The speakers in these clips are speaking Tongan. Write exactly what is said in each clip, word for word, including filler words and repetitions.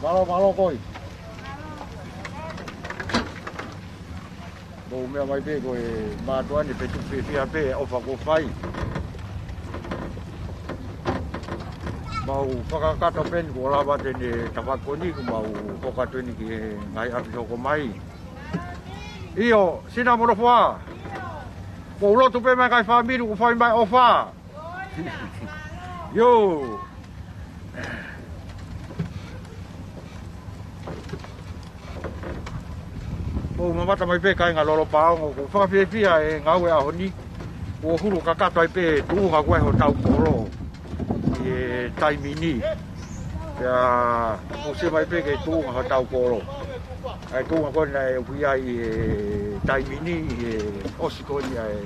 Mālō, mālō koe. Mou meʻa mai pē ko e mātuʻa ni pē, tuku fiefia pē ʻofa kuo fai. Mau fakakakato pē ni kuo lava ʻene tafaʻaki ko eni kuo mau hoko atu eni ki he ngaahi ʻapi hoko mai. ʻIo, sina mo nofoʻa. Mou lotu pē mai kae fāmili kuo fai mai ʻofa. ʻIo. Mou mamata mai pē kāinga Lolopaongo, ʻoku fakafiefia e ngāue ʻaho ni, kuo hulu kakato ai pē tuʻunga ko ē hotau kolo ʻi he taimi ni. Pea ʻosi mai pē ki he tuʻunga hotau kolo. ʻA e tuʻunga ko ē naʻe ui ai ʻi he taimi ni, ʻi he ʻosi ko eni ʻa e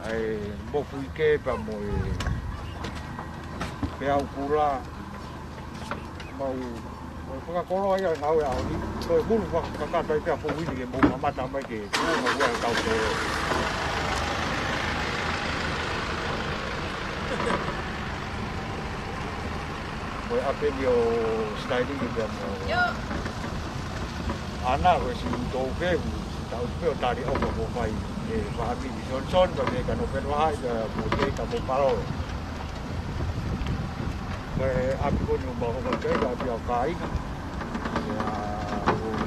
ʻa e mofuike pea mo e peau kula. Mau, mau fakakoloa ia e ngāue ʻaho ni. Ko e hulu fakakakato ai pē ʻa Fouini ke mou mamata mai ki he tuʻunga ko ē hotau kolo. Ko e ʻapeni ʻo Sitailingi pea mo ʻAna, ko e siʻi touke, siʻi taupe ʻo tali ʻofa kuo fai ʻe he fāmili Johnson, pea mei he kano penu ai, pea mo Teika mo Palolo. Ko e ʻapi ko eni ʻoku mau hoko ki ai, ko e ʻapi ʻa e kāinga, ʻa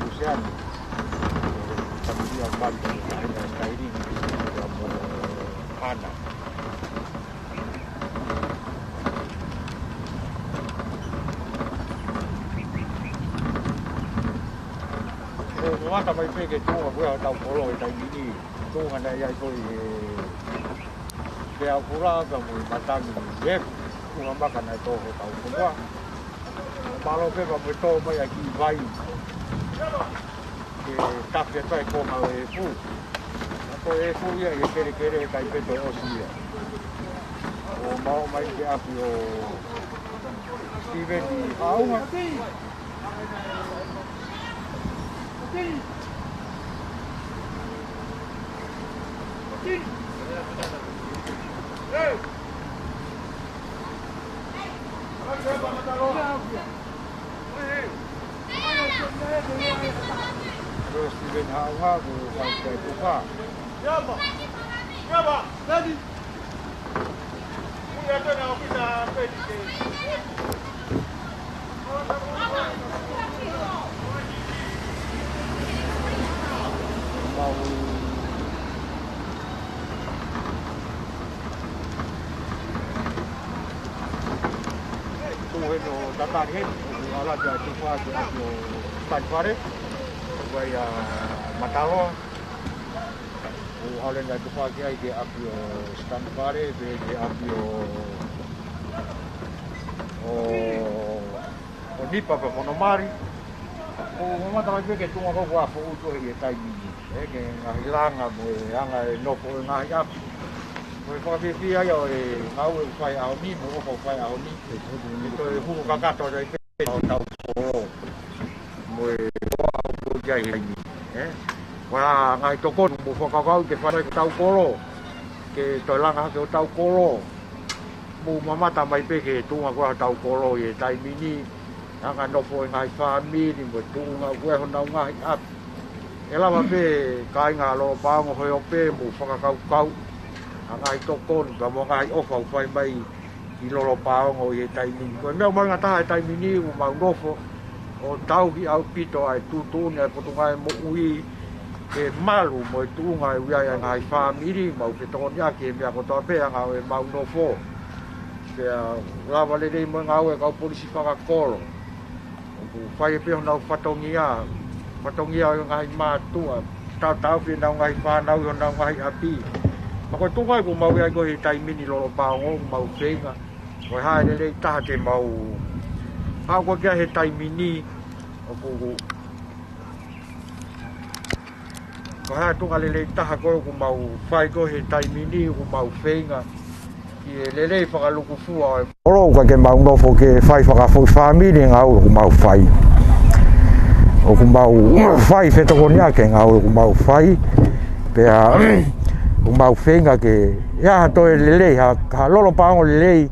Luseani. Ko e fāmili ʻa e mali, ko e kāinga Sitailingi, pea mo ʻAna. ʻOku mamata mai pē ki he tuʻunga ko ē hotau kolo he taimi ni. Tuʻunga naʻe ʻi ai ko ē ʻa e peau kula pea mo e matangi ʻi he tuʻunga maka naʻe tō hotau fonua. Mālō pē pea mo e tō mai ʻa e kiʻi vai ke tafe pē ko e ngāue efu. Ko e efu ia ʻi he kelekele, ʻikai pē toe ʻosi ia. ʻO mau mai ki he ʻapi ʻo Steven Haʻaunga. Ko Steven Haʻaunga, ko e fai ki ai kufa. Mau tuʻu heni ʻo tatali heni, ʻoku ʻalu atu ʻa e tufa ki he ʻapi ʻo Sitanifale, ʻoku ʻi ai ʻa Mataloa. ʻOku ʻalu eni ʻa e tufa ki ai ki he ʻapi ʻo Sitanifale, pea ki he ʻapi ʻo, ʻo, ʻo Nipa pea mo Nomali. ʻOku mamata mai pē ki he tuʻunga ko ē ʻa Foʻui ko ē he taimi ni. ʻE, ki he ngaahi langa mo e anga e nofo ʻo e ngaahi ʻapi. Ko e fakafiefia ia ʻo e ngāue ʻoku fai ʻaho ni, mo e ʻofa ʻoku fai ʻaho ni. ʻE toe hulu kakato ai pē hotau kolo. Mo e ʻofa ʻoku fai ai he taimi ni, ʻe? Ko e ngaahi tokoni mou fakakaukau ke fai mai hotau kolo. Ke toe langa hake hotau kolo. Mou mamata mai pē ki he tuʻunga ko ē hotau kolo he taimi ni. Anga e nofo ʻo e ngaahi fāmili, mo e tuʻunga ko ē honau ngaahi ʻapi. ʻE lava pē kāinga Lolopaongo hoʻo pē mou fakakaukau ʻa e ngaahi tokoni, pea mo e ngaahi ʻofa ʻoku fai mai ʻi Lolopaongo he taimi ni. Ko e meʻa mahuʻinga taha he taimi ni, ʻoku mau nofo ʻo tauhi ʻaupito ʻa e tuʻutuʻuni ʻa e Potungāue Moʻui ke malu mo e tuʻunga ʻoku ʻi ai ʻa e ngaahi fāmili, mau fetokoniʻaki he meʻa kotoa pē ʻa e ngāue ʻoku mau nofo. Pea lava lelei mo e ngāue ʻa e kau polisi fakakolo. ʻOku fai pē honau fatongia, fatongia ʻo e ngaahi mātuʻa, tautautefito ʻenau ngaahi fānau ʻi honau ngaahi ʻapi. Pea ko e tuʻunga ʻoku mau ʻi ai ko ē he taimi ni Lolopaongo, ʻoku mau feinga. Ko e hā e lelei taha ke mau haʻu ko ē ki ai he taimi ni, ʻoku Ko e hā e tuʻunga lelei taha ko ē ʻoku mau fai ko ē he taimi ni, ʻoku mau feinga ki he lelei fakalūkufua ʻo e kolo, ʻikai ke mau nofo ke fai fakafoʻi fāmili e ngāue ʻoku mau fai. ʻOku mau fai fetokoniʻaki e ngāue ʻoku mau fai, pea ʻoku mau feinga ke ʻIo, ha toe lelei, ha, ha lolo paongo lelei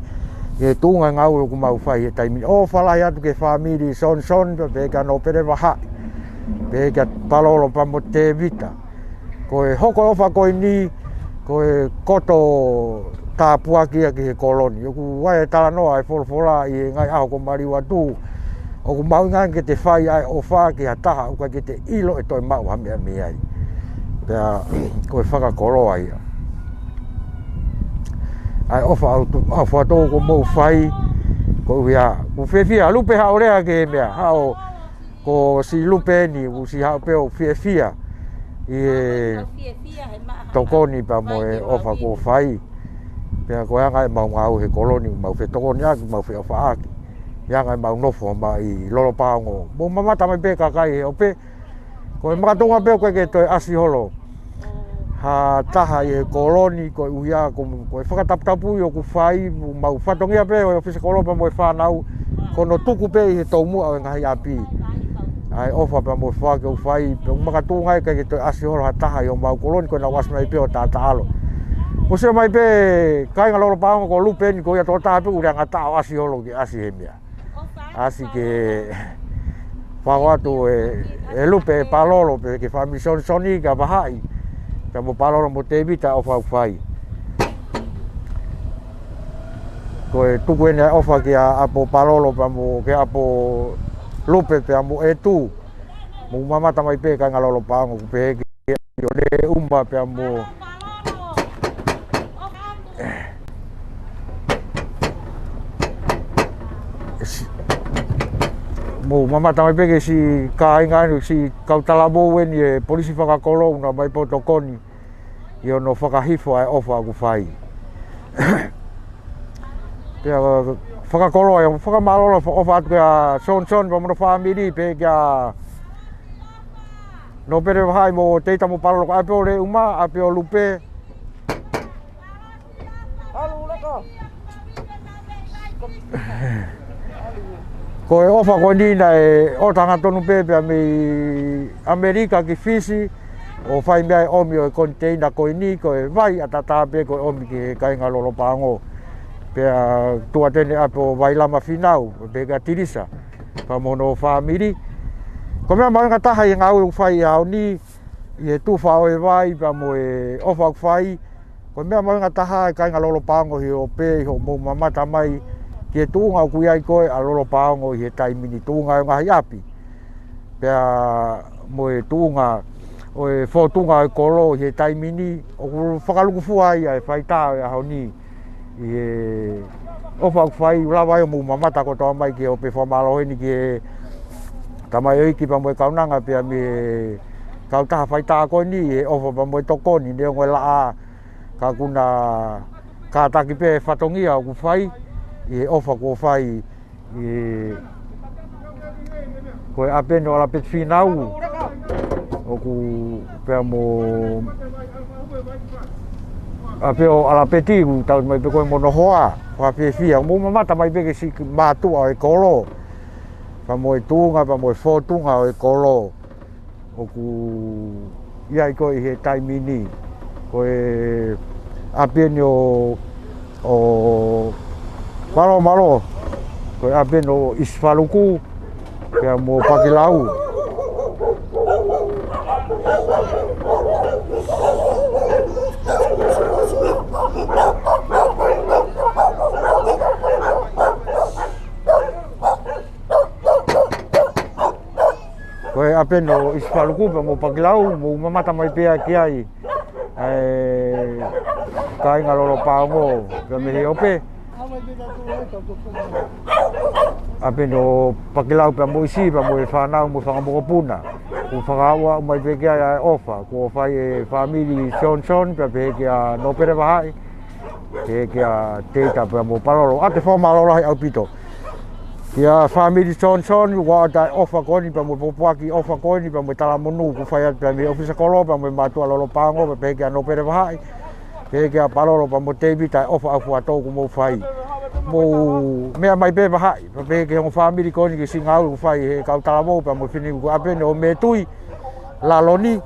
ʻi he tuʻunga e ngāue ʻoku mau fai he taimi ni. ʻOfa lahi atu ki he fāmili Johnson, pea pehē kia Nōpele Vahaʻi, pehē kia Palolo pea mo Tēvita. Ko e hoko ʻofa ko eni, ko e koto tāpuaki ia ki he kolo ni. ʻOku ʻi ai e talanoa e folofola ʻi he ngaahi ʻaho kuo maliu atu, ʻoku mahuʻinga ke te fai ʻa e ʻofa ki ha taha ʻoku ʻikai ke te ʻilo ʻe toe maʻu ha meʻa mei ai. Pea ko e fakakoloa ia ʻa e ʻofa ʻoku, ʻofa ʻoku mou fai. Ko ia, ʻoku fiefia Lupe, haʻo lea ki he meʻa, haʻo, ko siʻi Lupe eni, ʻoku siʻi haʻu pē ʻo fiefia ʻi he tokoni pea mo e ʻofa kuo fai. Pea ko e anga ʻemau ngāue he kolo ni, mau fetokoniʻaki, mau feʻofaʻaki ʻi he anga ʻemau nofo mai ʻi Lolopaongo. Mou mamata mai pē kakai he ope, ko e makatuʻunga pē ʻoku ʻikai ke toe ʻasi holo ha taha ʻi he kolo ni, koeʻuhi ko, ko e fakataputapui ʻoku fai, mau fatongia pē ʻo e ʻōfisa kolo pea mo e fānau, ko hono tuku pē ʻi he toumuʻa ʻo e ngaahi ʻapi ʻa e ʻofa pea mo e foaki ʻoku fai, pea ʻoku makatuʻunga ʻikai ke toe ʻasi holo ha taha ʻi homau kolo ni, ko ʻenau ʻasi mai pē ʻo taʻataʻalo. Mou sio mai pē kāinga Lolopaongo, ko Lupe eni ko ia tokotaha pē ʻoku leangataʻa ʻo ʻasi holo ke ʻasi he meʻa. ʻAsi ke fau atu e, e Lupe, e Palolo, pea ki he fāmili Johnson, kia Vahaʻi, pea mo Palolo mo Tēvita, ʻofa ʻoku fai. Ko e tuku eni ʻa e ʻofa kia ʻapo Palolo, pea mo kia ʻapo Lupe, pea mo ʻEtu. Mou mamata mai pē kāinga Lolopaongo, ʻoku pehē ke ʻio le uma pea mo si-, mou mamata mai pē ki he siʻi kāinga eni, siʻi kau talavou eni e polisi fakakolo, ʻoku nau ō mai pē ʻo tokoni ʻi hono fakahifo ʻa e ʻofa ʻoku fai. Pea fakakoloa ia, fakamālō ʻofa atu kia Johnson pea mo hono fāmili, pea kia Nōpele Vahaʻi mo Tēvita mo Palolo, ʻapi ʻo le uma, ʻapi ʻo Lupe. Ko e ʻofa ko eni naʻe ʻoatu hangatonu pē pea mei ʻAmelika ki Fisi, ʻo fai mei ai e ʻomi ʻo e koniteina ko eni, ko e vai ʻatā pē ko e ʻomi ki he kāinga Lolopaongo. Pea tuʻateni ʻapi ʻo Vailama Finau, pea kia Tilisa pea mo hono fāmili. Ko e meʻa mahuʻinga taha ʻi he ngāue ʻoku fai he ʻaho ni, ʻi he tufa ʻo e vai pea mo e ʻofa ʻoku fai, ko e meʻa mahuʻinga taha e kāinga Lolopaongo he ope, ʻi hoʻomou mamata mai ki he tuʻunga ʻoku ʻi ai ko ē ʻa Lolopaongo ʻi he taimi ni, tuʻunga ʻo e ngaahi ʻapi, pea mo e tuʻunga ʻo e fōtunga ʻo e kolo ʻi he taimi ni, ʻoku fakalūkufua ai ʻa e faitā ʻo e ʻaho ni. ʻI he ʻofa ʻoku fai, ʻoku lava ai hoʻomou mamata kotoa mai ki he ope. Fakamālō heni ki he tamaioʻeiki pea mo e kaunanga pea mei he kautaha faitā ko eni ʻi he ʻofa pea mo e tokoni, neongo e laʻā, ka ʻoku na kātaki pē e fatongia ʻoku fai ʻi he ʻofa kuo fai. ʻI, ko e ʻapi eni ʻo ʻAlapeti Finau, ʻoku pea mo ʻapi ʻo ʻAlapeti, ʻoku tau mai pē ko e mo hono hoa, fakafiefia. Mou mamata mai pē ki he siʻi mātuʻa ʻo e kolo, pea mo e tuʻunga, pea mo e fōtunga ʻo e kolo ʻoku ʻi ai ko ē ʻi he taimi ni. Ko e ʻapi eni ʻo, ʻo Palolo, ko e ʻapi eni ʻo ʻIsifaluku pea mo Pakilau. Ko e ʻapi eni ʻo ʻIsifaluku pea mo Pakilau, mou mamata mai pē ki ai, ʻa e kāinga Lolopaongo pea mei he ope. ʻApi eni ʻo Pakilau pea mo ʻIsi pea mo e fānau mo e fanga mokopuna. ʻOku fakaaʻu mai pē ki ai ʻa e ʻofa kuo fai ʻe he fāmili Johnson pea pehē kia Nōpele Vahaʻi, pehē kia Tēvita pea mo Palolo. ʻOatu e fakamālō lahi ʻaupito kia fāmili Johnson, ʻoku ʻoatu ʻa e ʻofa ko eni pea mo e pōpoaki ʻofa ko eni pea mo e talamonū kuo fai atu pea mei he ʻōfisa kolo pea mo e mātuʻa Lolopaongo, pea pehē kia Nōpele Vahaʻi, pehē kia Palolo pea mo Tēvita, ʻa e ʻofa ʻoku ʻoatu ʻoku mou fai. Mou meʻa mai pē Vahaʻi, pea pehē ki he ongo fāmili ko eni ki he siʻi ngāue ʻoku fai ʻe he kau talavou pea mo e fefine ko ē ʻapi eni ʻo Mētui, Laloni,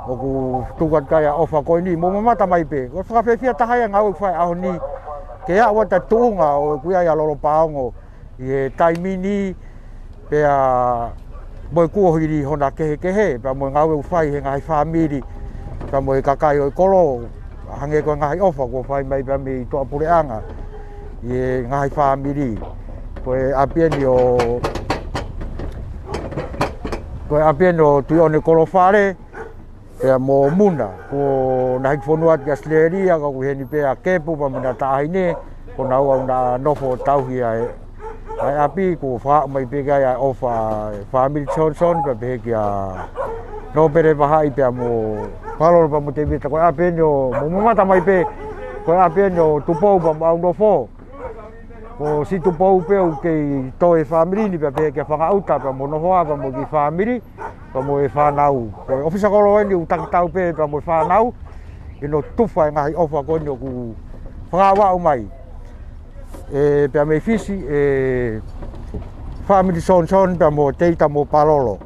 ʻoku tuku atu ki ai ʻa e ʻofa ko eni, mou mamata mai pē. Ko e fakafiefia taha ia e ngāue ʻoku fai he ʻaho ni, ke aʻu atu e tuʻunga ʻoku ʻi ai ʻa Lolopaongo ʻi he taimi ni, pea mo e kuohili hono kehekehe, pea mo e ngāue ʻoku fai he ngaahi fāmili, pea mo e kakai ʻo e kolo, hangē ko e ngaahi ʻofa kuo fai mai pea mei tuʻapuleʻanga ʻi he ngaahi fāmili. Ko e ʻapi eni ʻo, ko e ʻapi eni ʻo Tuʻiʻonekolofale, pea mo Muna, kuo na hiki fonua atu ki ʻAositelēlia, ka ʻoku ʻi heni pē ʻa Kepu pea mo ʻena taʻahine, ko naua ʻoku na nofo ʻo tauhi ʻa e, ʻa e ʻapi. Kuo fakaaʻu mai pē ki ai ʻa e ʻofa ʻa e fāmili Johnson, pea pehē kia Nōpele Vahaʻi pea mo Palolo pea mo Tēvita. Ko e ʻapi eni ʻo, mou mamata mai pē, ko e ʻapi eni ʻo Tupou pea mo ʻAunofo. Ko Situpou pē ʻoku kei toe fāmili ni, pea pehē kia Fangaʻuta pea mo Nohoa pea mo e kiʻi fāmili, pea mo e fānau. Ko e ʻōfisa kolo eni ʻoku takitau pē pea mo e fānau ʻi hono tufa e ngaahi ʻofa ko eni ʻoku fakaaʻu mai. ʻE, pea mei Fisi, ʻe fāmili Johnson pea mo Tēvita mo Palolo.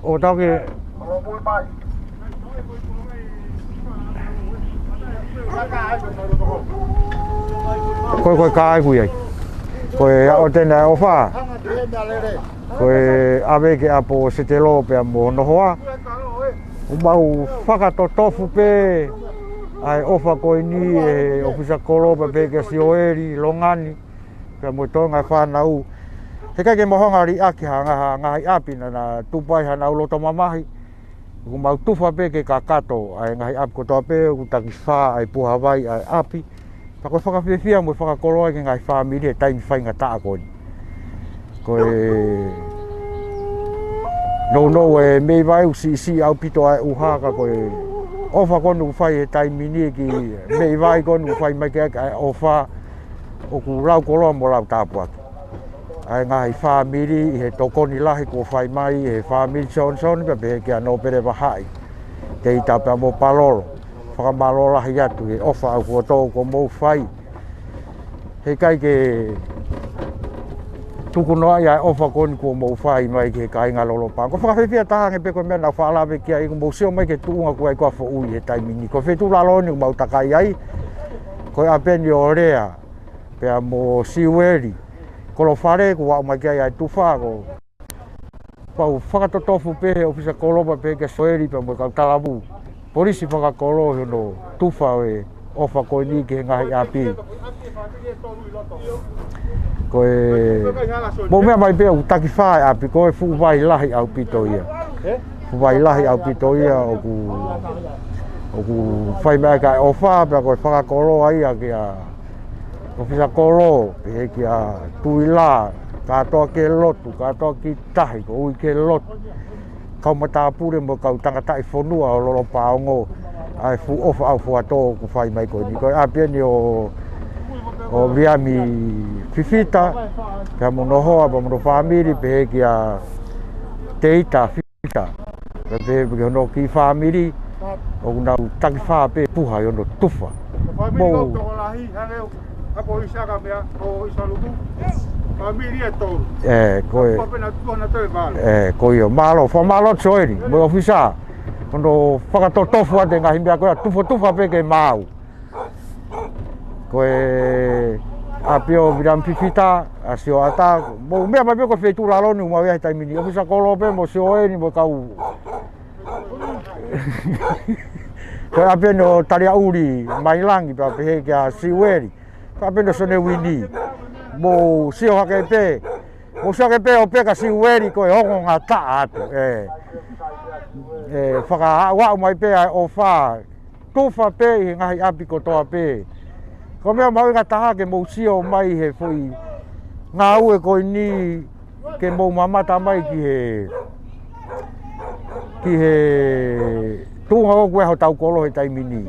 ʻO tau ke. Ko e, ko e kāiku ia. Ko e ʻaho ʻeni ʻa e ʻofa. Ko e ʻave ki he ʻapi ʻo Setelo pea mo Nohoa. ʻOku mau fakatotofu pē ʻa e ʻofa ko eni ʻe he ʻōfisa kolo pea pehē kia Sioeli Longani pea mo e toenga e fānau. Heʻikai ke mau hanga ʻo liʻaki ha ngaahi, ha ngaahi ʻapi naʻa na tupu ai hanau loto mamahi. ʻOku mau tufa pē ke kakato ʻa e ngaahi ʻapi kotoa pē ʻoku takifā ʻa e puha vai ʻa e ʻapi. Pea ko e fakafiefia mo e fakakoloa ki he ngaahi fāmili he taimi faingataʻa ko eni. Ko e nounou e meʻi vai ʻoku siʻisiʻi ʻaupito ʻa e ʻuha, ka ko e ʻofa ko eni ʻoku fai he taimi ni, kiʻi meʻi vai ko eni ʻoku fai mai ki ai ʻa e ʻofa, ʻoku lau koloa mo lau tāpuaki ʻa e ngaahi fāmili ʻi he tokoni lahi kuo fai mai ʻe he fāmili Johnson pea pehē kia Nōpele Vahaʻi, Tēvita pea mo Palolo. Fakamālō lahi atu he ʻofa ʻoku tō kuo mou fai. Heʻikai ke tukunoaʻi ʻa e ʻofa ko eni kuo mou fai mai ki he kāinga Lolopaongo. Ko e fakafiefia taha ange pē ko e meʻa naʻa ku faʻa lave ki ai, ʻoku mou sio mai ki he tuʻunga ʻoku ʻi ai ʻa e foʻui he taimi ni. Ko e feituʻu lalo eni ʻoku mau takai ai, ko e ʻapi eni ʻo Lea pea mo Siueli Kolofale, kuo aʻu mai ki ai ʻa e tufa. Ko e pau fakatotofu pē he ʻōfisa kolo pea pehē kia Sioeli pea mo e kau talavou polisi fakakolo ʻi hono tufa ʻo e ʻofa ko eni ki he ngaahi ʻapi. Ko e, mou meʻa mai pē ʻoku takifā e ʻapi, ko e fuʻu vai lahi ʻaupito ia. Fuʻu vai lahi ʻaupito ia ʻoku, ʻoku fai mai ai ʻa e ʻofa, pea ko e fakakoloa ia kia ʻōfisa kolo, pehē kia Tuila, kātoa ki he lotu, kātoa ki tahi, ko ui ki he lotu. Kau matāpule mo e kau tangataʻi fonua ʻo Lolopaongo, ʻa e fuʻu ʻofa ʻaufuatō ʻoku fai mai ko eni. Ko e ʻapi eni ʻo, ʻo Viliami Fifita, pea mo Nohoa, pea mo hono fāmili, pehē kia Tēvita Fifita. Pea pehē ki hono kiʻi fāmili, ʻoku nau takifā pē puha ʻi hono tufa. Fāmili mou tokolahi, hangē ʻa ko Isaka pea, ko Isaluku. Fāmili ʻe tolu. ʻE, ko e. Pea pehē naʻa tuha naʻa toe vale. ʻE, ko ia. Mālō, fakamālō Sioeli mo e ʻōfisa. Hono fakatotofu atu e ngaahi meʻa ko ia, tufatufa pē ke maau. Ko e ʻapi ʻo Viliami Fifita, ʻa Sioata, mou meʻa mai pē ko e feituʻu lalo eni ʻoku mau ʻi ai he taimi ni. ʻŌfisa kolo pē mo Sioeli mo e kau. Ko e ʻapi eni ʻo Taliaʻuli Mailangi pea pehē kia Siueli. Ko e ʻapi eni ʻo Sone Uini. Mou sio hake pē. Mou sio hake pē ʻo pehē kia Siueli ko e ongo ngataʻa atu. ʻE. ʻE, fakaaʻuaʻu mai pē ʻa e ʻofa. Tufa pē ʻi he ngaahi ʻapi kotoa pē. Ko e meʻa mahuʻinga taha ke mou sio mai he foʻi ngāue ko eni ke mou mamata mai ki he, ki he tuʻunga ʻoku ʻi ai hotau kolo he taimi ni.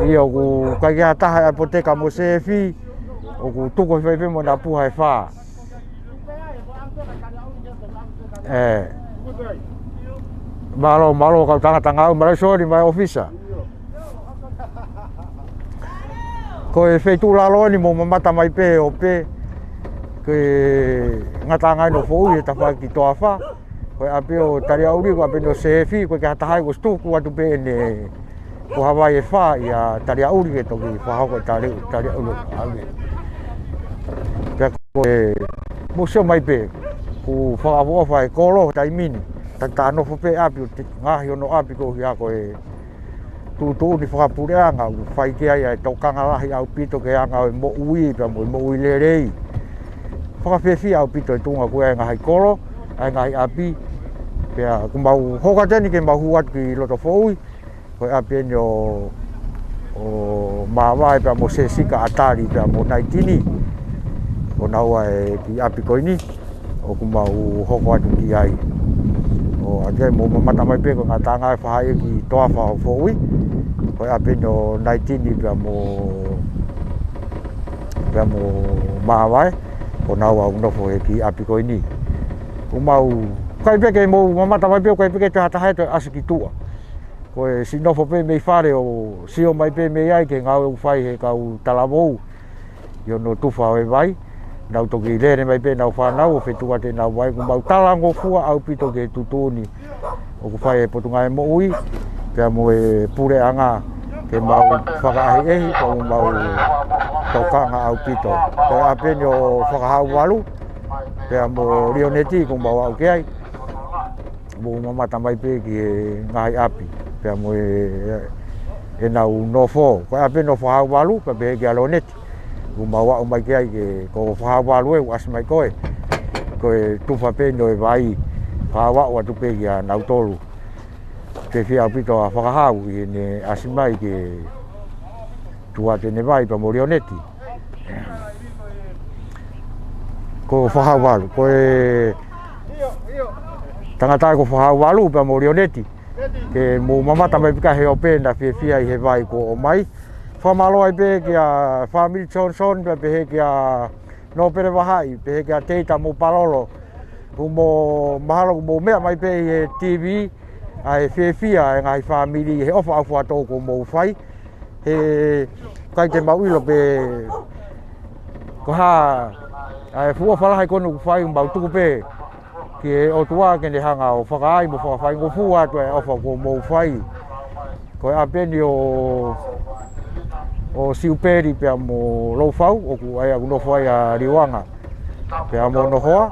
ʻIo, ʻoku ʻikai ke ʻi ai ha taha ʻi ʻapoteka mo sefi, ʻoku tuku hifo pē mo ʻena puha ʻe fā. ʻE. Mālō, mālō kau tangata ngāue, mālō Sioeli mo e ʻōfisa. Ko e feituʻu lalo eni mou mamata mai pē ʻo pehē. Ko e ngataʻanga ʻeni ʻo Foʻui he tafaʻaki ki Toafa. Ko e ʻapi ʻo Taliaʻuli, ko e ʻapi ʻeni ʻo Sefi, ko e ke hataha ai ko e tuku atu pē ʻene ko ha vai ʻe fā ʻia Taliaʻuli ke toki fakahoko e Tali-, Taliaʻuli ʻave. Pea ko e mou sio mai pē, kuo fakaʻofoʻofa e kolo taimi ni, taʻe nofo pē ʻapi ʻo te-, ngaohi hono ʻapi ko ia ko e tuʻutuʻuni fakapuleʻanga, ʻoku fai ki ai ʻa e tokanga lahi ʻaupito ki he anga ʻo e moʻui, pea mo e moʻui lelei. Fakafiefia ʻaupito e tuʻunga ko ia e ngaahi kolo, ʻa e ngaahi ʻapi, pea ʻoku mau hoko atu ʻeni ke mau hū atu ki loto Foʻui, ko e ʻapi ʻeni ʻo, ʻo Māvae pea mo Sesika, ʻa Tali pea mo Naitini. Ko naua e kiʻi ʻapi ko eni ʻoku mau hoko atu ki ai. ʻO ʻa ia mou mamata mai pē ko e ngataʻanga e fahaʻi ki Toafa ʻo Foʻui. Ko e ʻapi ʻeni ʻo Naitini pea mo, pea mo Māvae. Ko naua ʻoku nofo he kiʻi ʻapi ko eni. ʻOku mau, ʻikai pē ke mou mamata mai pē, ʻikai pē ke toe hataha ʻe toe ʻasi ki tuʻa. Ko e siʻi nofo pē mei fale ʻo sio mai pē mei ai ki he ngāue ʻoku fai he kau talavou ʻi hono tufa ʻo e vai. Nau toki lele mai pē ʻenau fānau ʻo fetuku atu ʻenau vai. ʻOku mau talangofua ʻaupito ki he tuʻutuʻuni ʻoku fai ʻe he Potungāue Moʻui pea mo e puleʻanga ke mau fakaʻehiʻehi, ʻoku mau tokanga ʻaupito. Ko e ʻapi ʻeni ʻo Fakahauvalu pea mo Lioneti, ʻoku mau aʻu ki ai. Mou mamata mai pē ki he ngaahi ʻapi pea mo e, ʻenau nofo. Ko e ʻapi ʻeni ʻo Fakahauvalu, pea pehē kia Loneti, ʻoku mau aʻu mai ki ai ke ko Fakahauvalu ē, ʻoku ʻasi mai ko ē. Ko e tufa pē ʻeni ʻo e vai, fakaaʻu atu pē kia nautolu. Fiefia ʻaupito ʻa Fakahau ʻi heʻene ʻasi mai ke tuku atu ʻene vai pea mo Lioneti. Ko Fakahauvalu, ko e tangata ko Fakahauvalu pea mo Lioneti. Ke mou mamata mai pē ki he ope naʻa fiefia ʻi he vai kuo ʻomai. Fakamālō ai pē kia Family Johnson, pea pehē kia Nōpele Vahaʻi, pehē kia Teita mo Palolo. ʻOku mou mahalo ʻoku mou meʻa mai pē ʻi he T V, ʻa e fiefia e ngaahi fāmili he ʻofa ʻaufuatō ʻoku mou fai. He ʻikai te mau ʻilo pe ko e hā ʻa e fuʻu ʻofa lahi ko eni ʻoku fai, mau tuku pē ki he ʻOtua ke ne hanga ʻo fakaai mo fakafaingofua atu e ʻofa kuo mou fai. Ko e ʻapi ʻeni ʻo, ʻo Siupeli pea mo Loufau, ʻoku ʻi ai ʻoku nofo ai ʻa Liuanga pea mo hono hoa.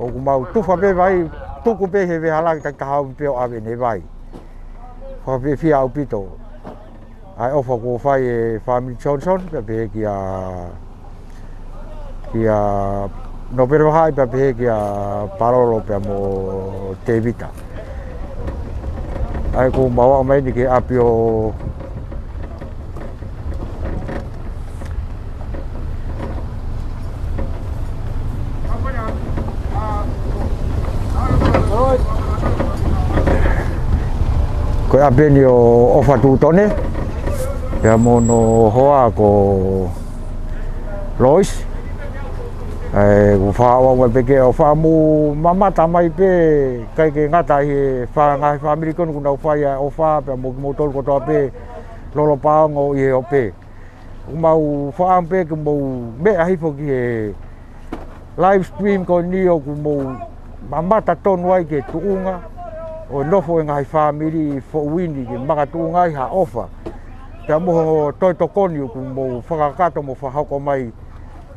ʻOku mau tufa pē vai, tuku pē he vehala ki takitaha ʻo pē ʻo ʻave ʻene vai. Fakafiefia ʻaupito ʻa e ʻofa kuo fai ʻe Family Johnson, pea pehē kia, kia Nōpele Vahaʻi, pea pehē kia Palolo pea mo Tevita. ʻA ia ʻoku mau aʻu mai ʻeni ki he ʻapi ʻo Ko e ʻapi ʻeni ʻo ʻOfa Tuʻutone, pea mo hono hoa ko Lois. ʻE, ʻoku fakaʻau mai pē ke ʻofa, mou mamata mai pē, ʻikai ke ngata ʻi he fa-, ngaahi fāmili ko eni ʻoku nau fai ʻa e ʻofa, pea mo kimoutolu kotoa pē, Lolo Paongo ʻi he ope. ʻOku mau fakaʻamu pē ke mou meʻa hifo ki he live stream ko eni ʻoku mou mamata tonu ai ki he tuʻunga ʻo e nofo e ngaahi fāmili ʻi Foʻui ni ke makatuʻunga ai ha ʻofa. Pea mo hono toe tokoni ʻoku mou fakakakato mo fakahoko mai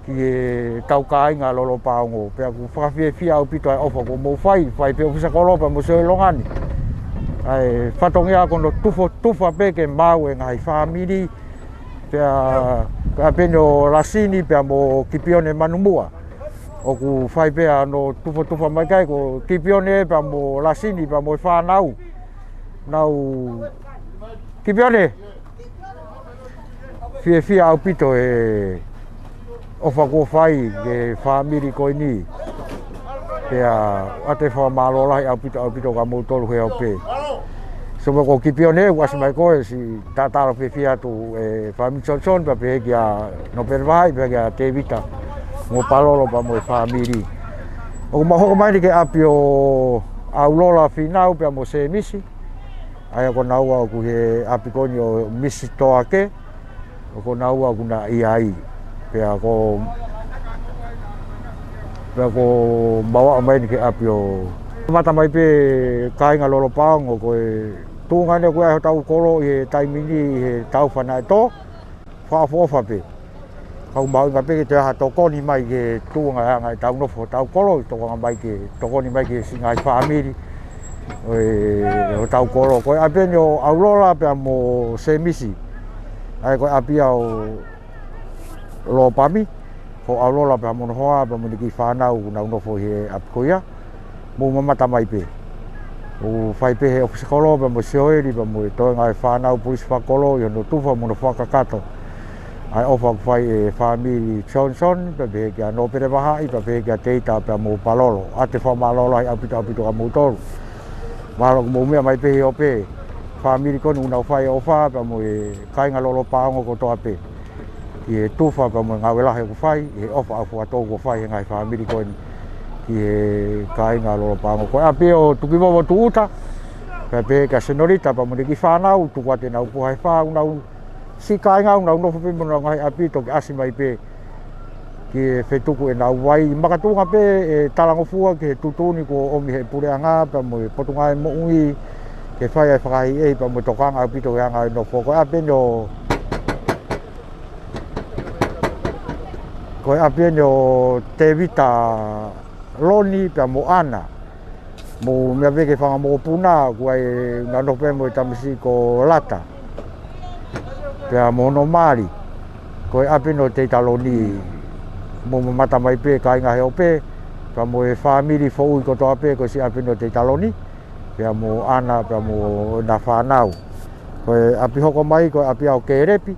ki he kau kāinga Lolo Paongo. Pea ʻoku fakafiefia ʻaupito ʻa e ʻofa kuo mou fai, fai pē ʻofisa kolo pea mo Soelongani. ʻA e fatongia ko hono tufotufa pē ke maʻu e ngaahi fāmili. Pea, pea pehē ʻo Lasini pea mo Kipione Manumuʻa. ʻOku fai pē ʻa hono tufotufa mai ki ai ko Kipione pea mo Lasini pea mo e fānau. Nau Kipione. Fiefia ʻaupito e ʻofa kuo fai ki he fāmili ko eni. Pea ʻoatu e fakamālō lahi ʻaupito, ʻaupito kia moutolu he ope. Sio mai ko Kipione, ʻoku ʻasi mai ko e siʻi tatalo fiefia atu ʻe Family Johnson, pea pehē kia Nōpele Vahaʻi, pea kia Tevita mo Palolo pea mo e fāmili. ʻOku mau hoko mai ʻeni ki he ʻapi ʻo ʻAulola Fīnau pea mo Sēmisi. ʻA ia ko naua ʻoku ʻi he ʻapi ko eni ʻo Misi Toake, ʻo ko naua ʻoku na ʻi ai. Pea ko Pea ko mau aʻu mai eni ki he ʻapi ʻo mamata mai pē kāinga Lolopaongo ko e tuʻunga eni ʻoku ʻi ai hotau kolo ʻi he taimi ni ʻi he taufa naʻe tō. Fakaʻofoʻofa pē. Kau mahuʻinga pē ke toe ʻi ai ha tokoni mai ki he tuʻunga ʻanga ʻetau nofo hotau kolo, tokanga mai ke tokoni mai ki he siʻi ngaahi fāmili ʻo e, hotau kolo. Ko e ʻapi eni ʻo ʻAulola pea mo Semisi. ʻA ia ko e ʻapi ia ʻo Lopami, ko ʻAulola pea mo hono hoa, pea mo ʻene kiʻi fānau, ʻoku nau nofo ʻi he ʻapi ko ia. Mou mamata mai pē. ʻOku fai pē he ʻofisa kolo, pea mo Sioeli, pea mo e toenga e fānau polisi fakakolo, ʻi hono tufa mo hono fakakakato ʻa e ʻofa ʻoku fai ʻe he fāmili Johnson, pea pehē kia Nōpele Vahaʻi, pea pehē kia Teita, pea mo Palolo. ʻOatu e fakamālō lahi ʻaupito, ʻaupito kia moutolu. Mahalo ʻoku mou meʻa mai pē he ope, fāmili ko eni ʻoku nau fai e ʻofa, pea mo e kāinga Lolopaongo kotoa pē. ʻI he tufa pea mo e ngāue lahi ʻoku fai, ʻi he ʻofa ʻoku fakatau ʻoku fai he ngaahi fāmili ko eni ki he kāinga Lolopaongo. Ko e ʻapi ʻo Tukivovo Tuʻuta, pea pehē kia Senolita pea mo ʻene kiʻi fānau, tuku atu ʻenau puha ʻe fā, ʻoku nau siʻi kāinga ʻoku nau nofo pē mo ʻenau ngaahi ʻapi, toki ʻasi mai pē ke fetuku ʻenau vai. Makatuʻunga pē e talangofua ki he tuʻutuʻuni kuo ʻomi he puleʻanga pea mo e Potungāue Moʻui, ke fai ai e fakaʻehiʻehi pea mo e tokanga ʻaupito ki he anga e nofo. Ko e ʻapi eni ʻo Ko e ʻapi eni ʻo Tevita Loni pea mo ʻAna. Mou meʻa pē ki he fanga mokopuna, ʻoku ʻi ai ʻenau nofo pē mo e tamasiʻi ko Lata. Pea mo hono mali. Ko e ʻapi eni ʻo Tevita Loni, mou mamata mai pē kāinga he ope, pea mo e fāmili foʻui kotoa pē, ko e siʻi ʻapi eni ʻo Tevita Loni, pea mo ʻAna, pea mo ʻena fānau. Ko e ʻapi hoko mai, ko e ʻapi ʻo Kelepi,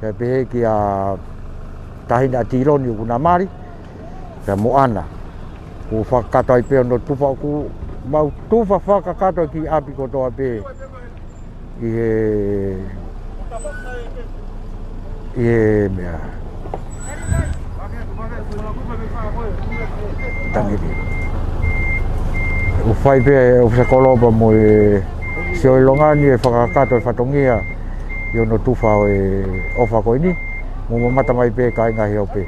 pea pehē kia Tahina ʻa Tiloni ʻoku na mali, pea mo ʻAna. Kuo fakakakato ai pē hono tufa, ʻoku mau tufa fakakakato e kiʻi ʻapi kotoa pē ʻi he, ʻi he meʻa. Tangiri. ʻOku fai pē ʻe he ʻofisa kolo pea mo e Sioeli Longani e fakakakato e fatongia ʻi hono tufa ʻo e ʻofa ko eni. Mou mamata mai pē kāinga he ope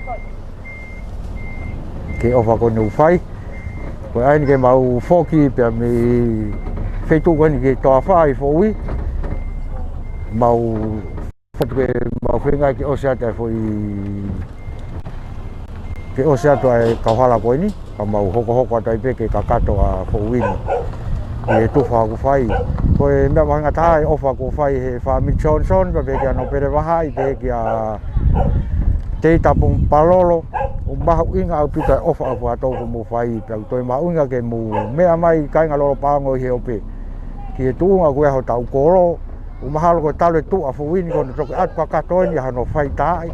ki he ʻofa ko eni ʻoku fai. Ko e ʻai eni ke mau foki pea mei he feituʻu ko eni ki he toafa ʻi Foʻui. Mau foki ke mau feinga ke ʻosi atu ʻa e foʻi, ke ʻosi atu ʻa e kauhala ko eni, ka mau hokohoko atu ai pē ke kakato ʻa Foʻui ni ʻi he tufa ʻoku fai. Ko e meʻa mahuʻinga taha e ʻofa ʻoku fai he fāmili Johnson, pea pehē kia Nōpele Vahaʻi, pehē kia Teita pea mo Palolo, ʻoku mahuʻinga ʻaupito e ʻofa ʻoku fakatau ʻoku mou fai, pea ʻoku toe mahuʻinga ke mou meʻa mai kāinga Lolopaongo ʻi he ope ki he tuʻunga ʻoku ʻi ai hotau kolo, ʻoku mahalo ko e talu e tuʻu ʻa Foʻui ni ko hono toki ʻatu kakato eni ʻa hono faitaaʻi,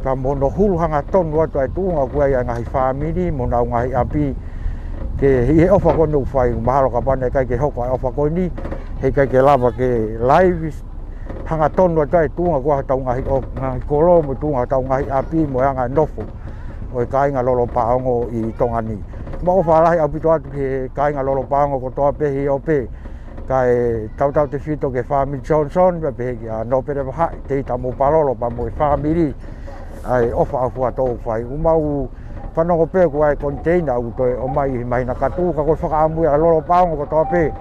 pea mo hono hulu hangatonu atu ʻa e tuʻunga ʻoku ʻi ai ʻa e ngaahi fāmili mo ʻenau ngaahi ʻapi. Ke ʻi he ʻofa ko eni ʻoku fai, ʻoku mahalo kapau naʻe ʻikai ke hoko ʻa e ʻofa ko eni, heʻikai ke lava ke laivi hangatonu atu ʻa e tuʻunga ʻoku ʻi ai hotau ngaahi ʻo-, ngaahi kolo mo e tuʻunga hotau ngaahi ʻapi mo e anga e nofo ʻo e kāinga Lolopaongo ʻi Tonga ni. Mau ʻofa lahi ʻaupito atu ki he kāinga Lolopaongo kotoa pē he ope, kae tautautefito ki he fāmili Johnson, pea pehē kia Nōpele Vahaʻi, Teita mo Palolo pea mo e fāmili, ʻa e ʻofa ʻoku fakatau ʻoku fai. ʻOku mau fanongo pē ʻoku ʻi ai e koniteina ʻoku toe ʻomai ʻi he māhina kahaʻu, ka ko e fakaʻamu ia ʻa Lolopaongo kotoa pē.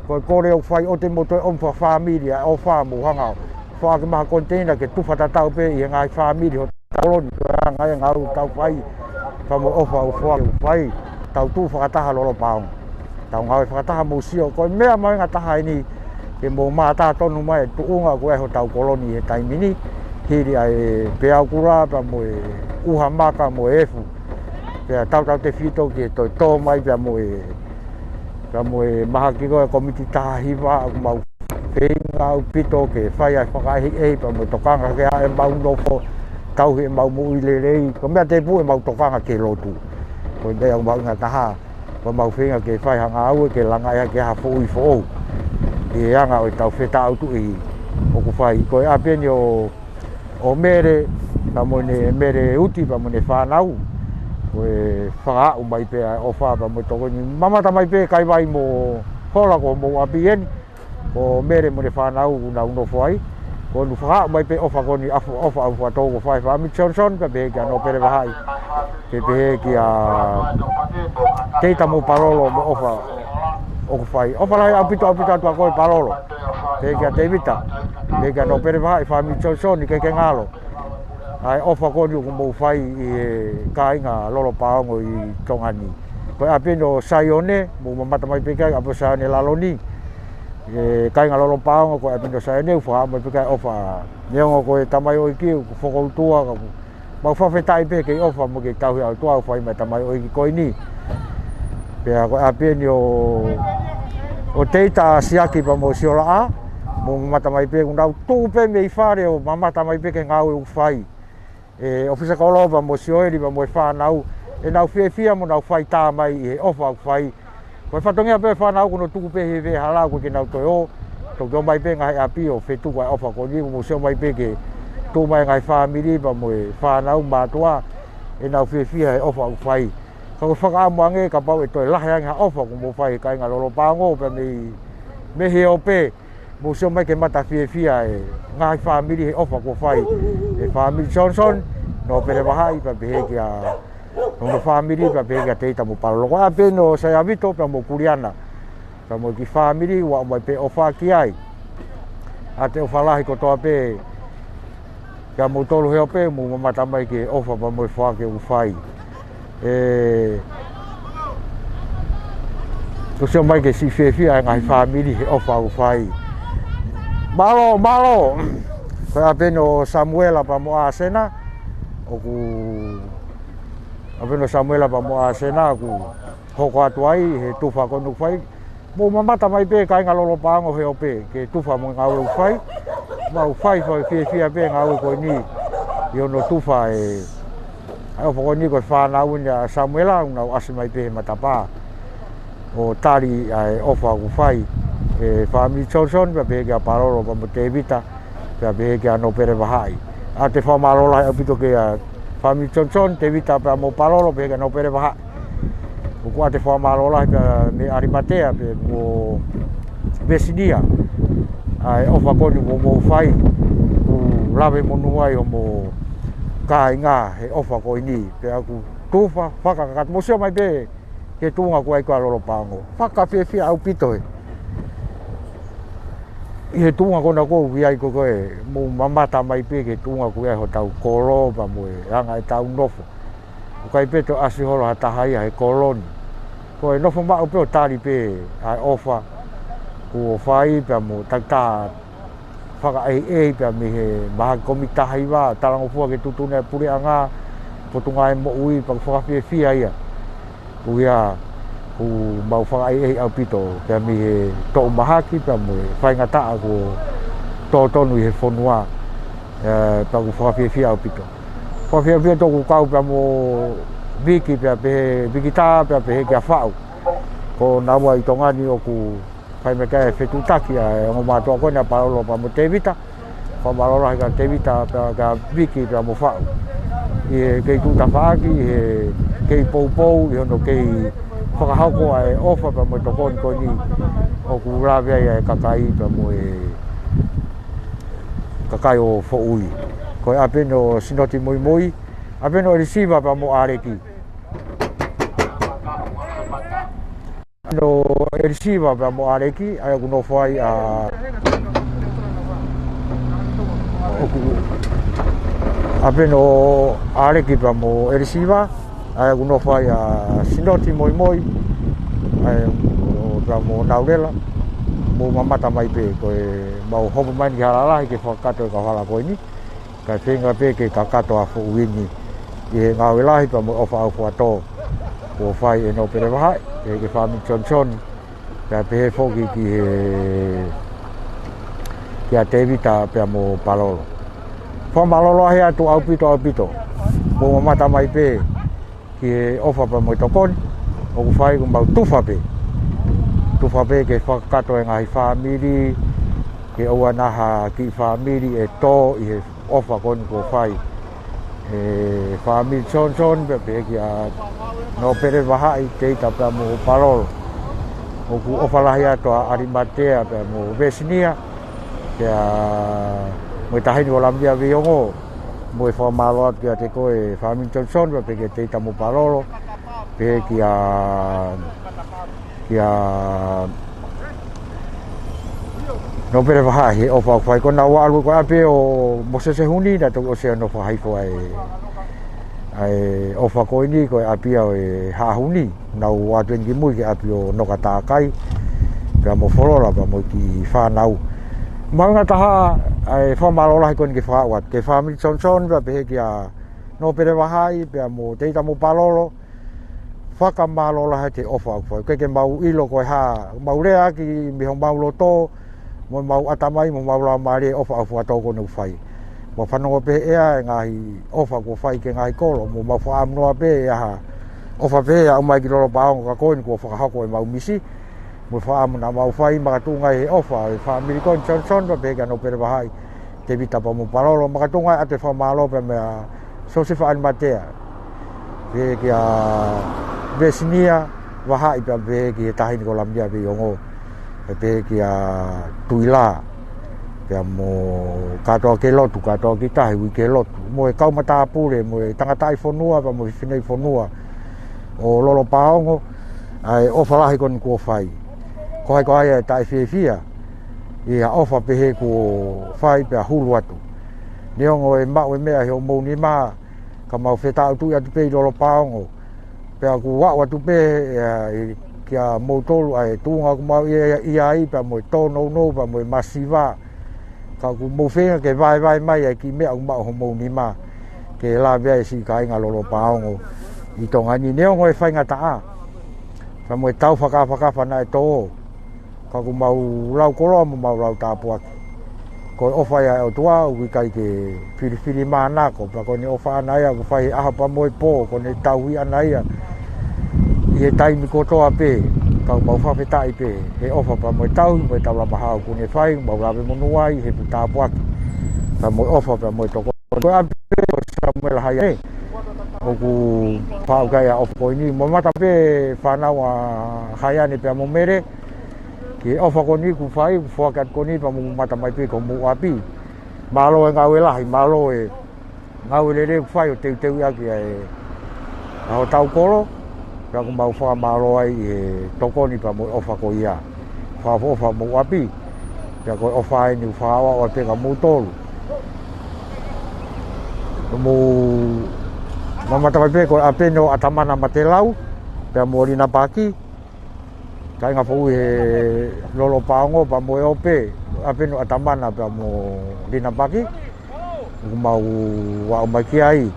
Ko e kole ʻoku fai ʻoua te mou toe ʻomi fakafāmili ʻa e ʻofa, mou hanga ʻo foaki mai ha koniteina ke tufa tatau pē ʻi he ngaahi fāmili hotau kolo ni, ko e anga ia ʻoku tau fai, pea mo e ʻofa ʻoku fai, ʻoku fai, tau tuʻu fakataha Lolopaongo. Tau ngāue fakataha, mou sio, ko e meʻa mahuʻinga taha eni ke mou mātā tonu mai e tuʻunga ʻoku ʻi ai hotau kolo ni he taimi ni, hili ʻa e peau kula pea mo e ʻuha maka mo e efu. Pea tautautefito ki he toe tō mai pea mo e, pea mo e mahaki ko e kōmiti taha hiva, ʻoku mau feinga ʻaupito ke fai ʻa e fakaʻehiʻehi pea mo e tokanga ki heʻemau nofo, tauhi ʻemau moʻui lelei, ko e meʻa tēpū ʻemau tokanga ki he lotu. Ko e meʻa ʻoku mahuʻinga taha, ko ʻemau feinga ke fai ha ngāue ke langa ia ke ha foʻui foʻou. ʻI he anga ʻo ʻetau fetaʻutuʻi ʻoku fai. Ko e ʻapi eni ʻo, ʻo Mele, pea mo ʻene Mele Uti, pea mo ʻene fānau. Ko e fakaaʻu mai pē ʻa e ʻofa pea mo e tokoni. Mamata mai pē Kaivai mo Hola, ko homou ʻapi eni. Ko Mele mo ʻene fānau ʻoku nau nofo ai. Ko hono fakaaʻu mai pē ʻofa ko eni, ʻofa, ʻofa ʻoku fakatau ʻoku fai he fāmili Johnson, pea pehē kia Nōpele Vahaʻi. Ke pehē kia Teita mo Palolo mo e ʻofa ʻoku fai. ʻOfa lahi ʻaupito ʻaupito atu ʻa koe Palolo. Pehē kia Tevita, pehē kia Nōpele Vahaʻi, fāmili Johnson, ʻikai ke ngalo ʻa e ʻofa ko eni ʻoku mou fai ʻi he kāinga Lolopaongo ʻi Tonga ni. Ko e ʻapi eni ʻo Saione, mou mamata mai pē ki ai, ʻapi ʻo Saione Laloni. ʻE kāinga Lolopaongo, ko e ʻapi eni ʻo Saione, ʻoku fakaʻamu mai pē ki ai ʻofa. Neongo ko e tamaioʻeiki ʻoku fokoutua, ka ʻoku mau fakafetaʻi pē kei ʻofa mo kei tauhi ʻa e ʻOtua ʻoku fai mai tamaioʻeiki ko eni. Pea ko e ʻapi eni ʻo, ʻo Teita, Siaki pea mo Siolaʻa, mou mamata mai pē, ʻoku nau tuʻu pē mei fale ʻo mamata mai pē ki he ngāue ʻoku fai ʻe ʻOfisa Kolo pea mo Sioeli pea mo e fānau, ʻenau fiefia mo nau fai tā mai ʻi he ʻofa ʻoku fai. Ko e fatongia pē fānau ko ʻenau tuku pē he veʻehala ʻoku ʻikai ke nau toe ō, toki ō mai pē ngaahi ʻapi ʻo fetuku ʻa e ʻofa ko eni, mou sio mai pē ke tuʻu mai ngaahi fāmili pea mo e fānau mātuʻa ʻenau fiefia he ʻofa ʻoku fai. Ka ʻoku fakaʻamu ange kapau ʻe toe lahi ange ha ʻofa ʻoku mou fai he kāinga Lolopaongo pea mei, mei he ope, mou sio mai ke mata fiefia e ngaahi fāmili he ʻofa kuo fai ʻe fāmili Johnson, Nōpele Vahaʻi pea pehē kia hono fāmili pea pehē kia Teita mo Palolo. Ko e ʻapi eni ʻo Saiavito pea mo Kuliana, pea mo e kiʻi fāmili, ʻoku ʻomai pē ʻofa ki ai. ʻA e ʻofa lahi kotoa pē kia moutolu he ope, mou mamata mai ki he ʻofa pea mo e foaki ʻoku fai. ʻE, ʻoku sio mai ke siʻi fiefia e ngaahi fāmili he ʻofa ʻoku fai. Mālō, mālō. Ko e ʻapi eni ʻo Samuela pea mo ʻAsena, ʻoku, ʻapi eni ʻo Samuela pea mo ʻAsena, ʻoku hoko atu ai he tufa ko eni ʻoku fai. Mou mamata mai pē kāinga Lolopaongo he ope ki he tufa mo e ngāue ʻoku fai. Mau fai fai fiefia pē ngāue ko eni ʻi hono tufa e, ʻa e ʻofa ko eni ko e fānau eni ʻa Samuela, ʻoku nau ʻasi mai pē he matapā ʻo tali ʻa e ʻofa ʻoku fai ʻe fāmili Johnson, pea pehē kia Palolo pea mo Tevita, pea pehē kia Nōpele Vahaʻi. ʻOatu e fakamālō lahi ʻaupito kia fāmili Johnson, Tevita pea mo Palolo, pehē kia Nōpele Vahaʻi. ʻOku ʻoatu e fakamālō lahi pea mei Alimatea pea mo Vesinia, ʻa e ʻofa ko eni ʻoku mou fai, ʻoku lave monū ai hoʻomou kāinga he ʻofa ko eni, pea ʻoku tufa fakakakato. Mou sio mai pē ki he tuʻunga ko ē ʻoku ʻi ai ko ē ʻa Lolopaongo. Fakafiefia ʻaupito ē. ʻI he tuʻunga ko ena ʻoku ʻi ai ko ē, mou mamata mai pē ki he tuʻunga ʻoku ʻi ai hotau kolo pea mo e anga ʻetau nofo. ʻOku ʻikai pē toe ʻasi holo ha taha ia he kolo ni. Ko e nofo maʻu pē ʻo tali pē ʻa e ʻofa kuo fai pea mo takitaha fakaʻehiʻehi pea mei he mahaki Kōmiti Taha Hiva, talangofua ki he tuʻutuʻuni ʻa e puleʻanga, Potungāue Moʻui, pea ʻoku fakafiefia ia. Ko ia, ʻoku mau fakaʻehiʻehi ʻaupito pea mei he toʻu mahaki pea mo e faingataʻa kuo tō tonu ʻi he fonua, ē, pea ʻoku fakafiefia ʻaupito. Fakafiefia ʻaupito ʻoku kau pea mo Viki pea pehē, Vikitā pea pehē kia Faʻu. Ko naua ʻi Tonga ni ʻoku fai mai ki ai e fetuʻutaki ʻa e ongo mātuʻa ko ena ʻa Palolo pea mo Tevita. Fakamālō lahi kia Tevita pea kia Viki pea mo Faʻu ʻi he kei tuʻu tafaʻaki, ʻi he kei poupou, ʻi hono kei fakahoko ʻa e ʻofa pea mo e tokoni ko eni ʻoku lave ai ʻa e kakai pea mo e kakai ʻo Foʻui. Ko e ʻapi eni ʻo Sinoti Moimoi, ʻapi eni ʻo ʻElisiva pea mo ʻAleki. ʻApi eni ʻo ʻElisiva pea mo ʻAleki, ʻa ia ʻoku nofo ai ʻa, ʻoku, ʻapi eni ʻo ʻAleki pea mo ʻElisiva, ʻa ia ʻoku nofo ai ʻa Sinoti Moimoi, ʻa ia ʻo pea mo Naulela, mou mamata mai pē, ko e mau hopo mai eni ki Halalahi ke fakakakato e kauhala ko eni. Kae feinga pē ke kakato ʻa Foʻui ni ʻi he ngāue lahi pea mo e ʻofa ʻaufuatō kuo fai ʻe Nōpele Vahaʻi, pehē ki he fāmili Johnson, pea pehē foki ki he, kia Tevita pea mo Palolo. Fakamālō lahi atu ʻaupito, ʻaupito. Mou mamata mai pē ki he ʻofa pea mo e tokoni ʻoku fai, ʻoku mau tufa pē. Tufa pē ke fakakakato e ngaahi fāmili, ke ʻoua naʻa ha kiʻi fāmili ʻe tō ʻi he ʻofa ko eni kuo fai ʻe fāmili Johnson, pea pehē kia Nōpele Vahaʻi, Teita pea mo Palolo. ʻOku ʻofa lahi atu ʻa Alimatea pea mo Vesinia, pea mo e taʻahine ko Lamia Veiongo. Mo e fakamālō atu kiate koe fāmili Johnson, pea pehē kia Teita mo Palolo, pehē kia, kia Nōpele Vahaʻi he ʻofa ʻoku fai. Ko ʻenau ʻalu ko ē ʻa e ʻapi ʻo Mōsese Huni, naʻe toki ʻosi ʻa e nofo hifo ʻa e, ʻa e ʻofa ko eni ko e ʻapi ʻo e Haʻa Huni. Nau ō atu eni ki mui ki he ʻapi ʻo Noka Takai, pea mo Folola, pea mo e kiʻi fānau. Mahuʻinga taha ʻa e fakamālō lahi ko eni ke fakaaʻu atu ki he fāmili Johnson, pea pehē kia Nōpele Vahaʻi, pea mo Teita mo Palolo, fakamālō lahi he ʻofa ʻoku fai. ʻOku ʻikai ke mau ʻilo ko e hā, mau lea ʻaki mei homau loto, mo mau ʻatamai, mo mau laumālie ʻofa ʻoku fakatau ko eni ʻoku fai. Mau fanongo pē ʻe ʻi ai e ngaahi ʻofa kuo fai ki he ngaahi kolo, mo mau fakaʻamu noa pē ʻe ʻi ai ha ʻofa pē ʻe aʻu mai ki Lolopaongo ka ko eni kuo fakahoko ʻemau misi, mo e fakaʻamu naʻa mau fai makatuʻunga he ʻofa ʻa e fāmili ko eni Johnson, pea pehē kia Nōpele Vahaʻi, Tevita pea mo Palolo, makatuʻunga ʻa e fakamālō pea meia Siosefa Animatea. Pehē kia Vesinia Vahaʻi pea pehē ki he taʻahine ko Laminia Veiongo. Pea pehē kia Tuila. Pea mo kātoa ki he lotu, kātoa ki tahi ui ki he lotu. Mo e kau matāpule, mo e tangataʻi fonua, pea mo e fefine fonua ʻo Lolopaongo, ʻa e ʻofa lahi ko eni kuo fai. Ko hai ko hai ʻe taʻefiefia ʻi ha ʻofa pehē kuo fai pea hulu atu. Neongo e maʻu e meʻa he ʻomou nima, ka mau fetaʻutuʻi atu pē ʻi Lolopaongo. Pea ʻoku aʻu atu pē, ʻe, ʻi, kia moutolu ʻa e tuʻunga ʻoku mau ʻi, ʻi ai pea mo e tōnounou pea mo e masiva. Ka ʻoku mou feinga ke vaevae mai ʻa e kiʻi meʻa ʻoku maʻu homou nima ke lave ai e siʻi kāinga Lolopaongo ʻi Tonga ni. Neongo e faingataʻa pea mo e tau fakafakafa naʻe tō, ka ʻoku mau lau koloa mo mau lau tāpuaki. Ko e ʻofa ia ʻa e ʻOtua ʻoku ʻikai ke filifilimānako, pea ko ʻene ʻofa ʻana ia ʻoku fai he ʻaho pea mo e pō, ko ʻene tauhi ʻana ia ʻi he taimi kotoa pē. Ka ʻoku mau fakafetaʻi pē he ʻofa pea mo e tauhi mo e taulama hao kuo ne fai, mau lave monū ai he fuʻu tāpuaki pea mo e ʻofa pea mo e tokoni. Ko e ʻapi ʻo Samuela Haiane ʻoku faʻu ki ai ʻa e ʻofa ko eni. Mamata pē fānau ʻa Haiane pea mo Mele ki he ʻofa ko eni kuo fai, kuo foaki atu ko eni pea mou mamata mai pē ki homou ʻapi. Mālō e ngāue lahi, mālō e ngāue lelei kuo fai ʻo teuteuʻi ʻaki ʻa e, ʻa hotau kolo, pea ʻoku mau fakamālō ai ʻi he tokoni pea mo e ʻofa ko ia. Fakaʻofoʻofa homou ʻapi, pea ko e ʻofa eni ʻoku fakaaʻoaʻo pē kia moutolu. Mou mamata mai pē ko e ʻapene ʻo ʻAtamana Matelau, pea mo Lina Paki, kāinga foʻou he Lolopaongo pea mo e ʻope, ʻapene ʻo ʻAtamana pea mo Lina Paki, ʻoku mau aʻu mai ki ai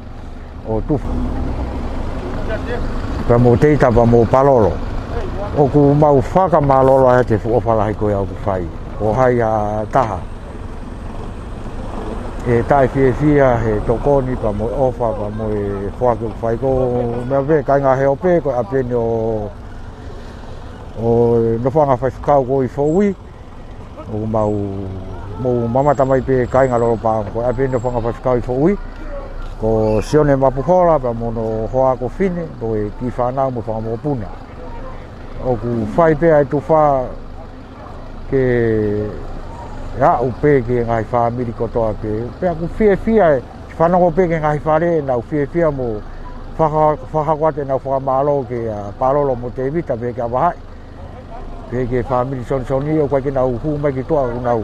ʻo tufa. Pea mo Teita pea mo Palolo. ʻOku mau fakamālō lahi he fuʻu ʻofa lahi ko ia ʻoku fai. Ko hai ha taha ʻe taʻefiefia he tokoni pea mo e ʻofa pea mo e foaki ʻoku fai. Ko e meʻa pē kāinga he ʻope, ko e ʻapene ʻo ʻo e nofoʻanga faifekau ko ē ʻi Foʻui, ʻoku mau, mou mamata mai pē kāinga Lolopaongo, ko e ʻapene nofoʻanga faifekau ʻi Foʻui, ko Sione Mapuhola, pea mo hono hoa ko Fine, ko e kiʻi fānau mo e fanga mokopuna. ʻOku fai pē ʻa e tufa ke aʻu pē ki he ngaahi fāmili kotoa pē, pea ʻoku fiefia e fanongo pē ki he ngaahi fale, ʻenau fiefia mo faka-, fakahoko atu ʻenau fakamālō kia Palolo mo Tevita pea kia Vahaʻi. Pea ki he fāmili Sonisoni ʻoku ʻikai ke nau hū mai ki tuʻa ʻoku nau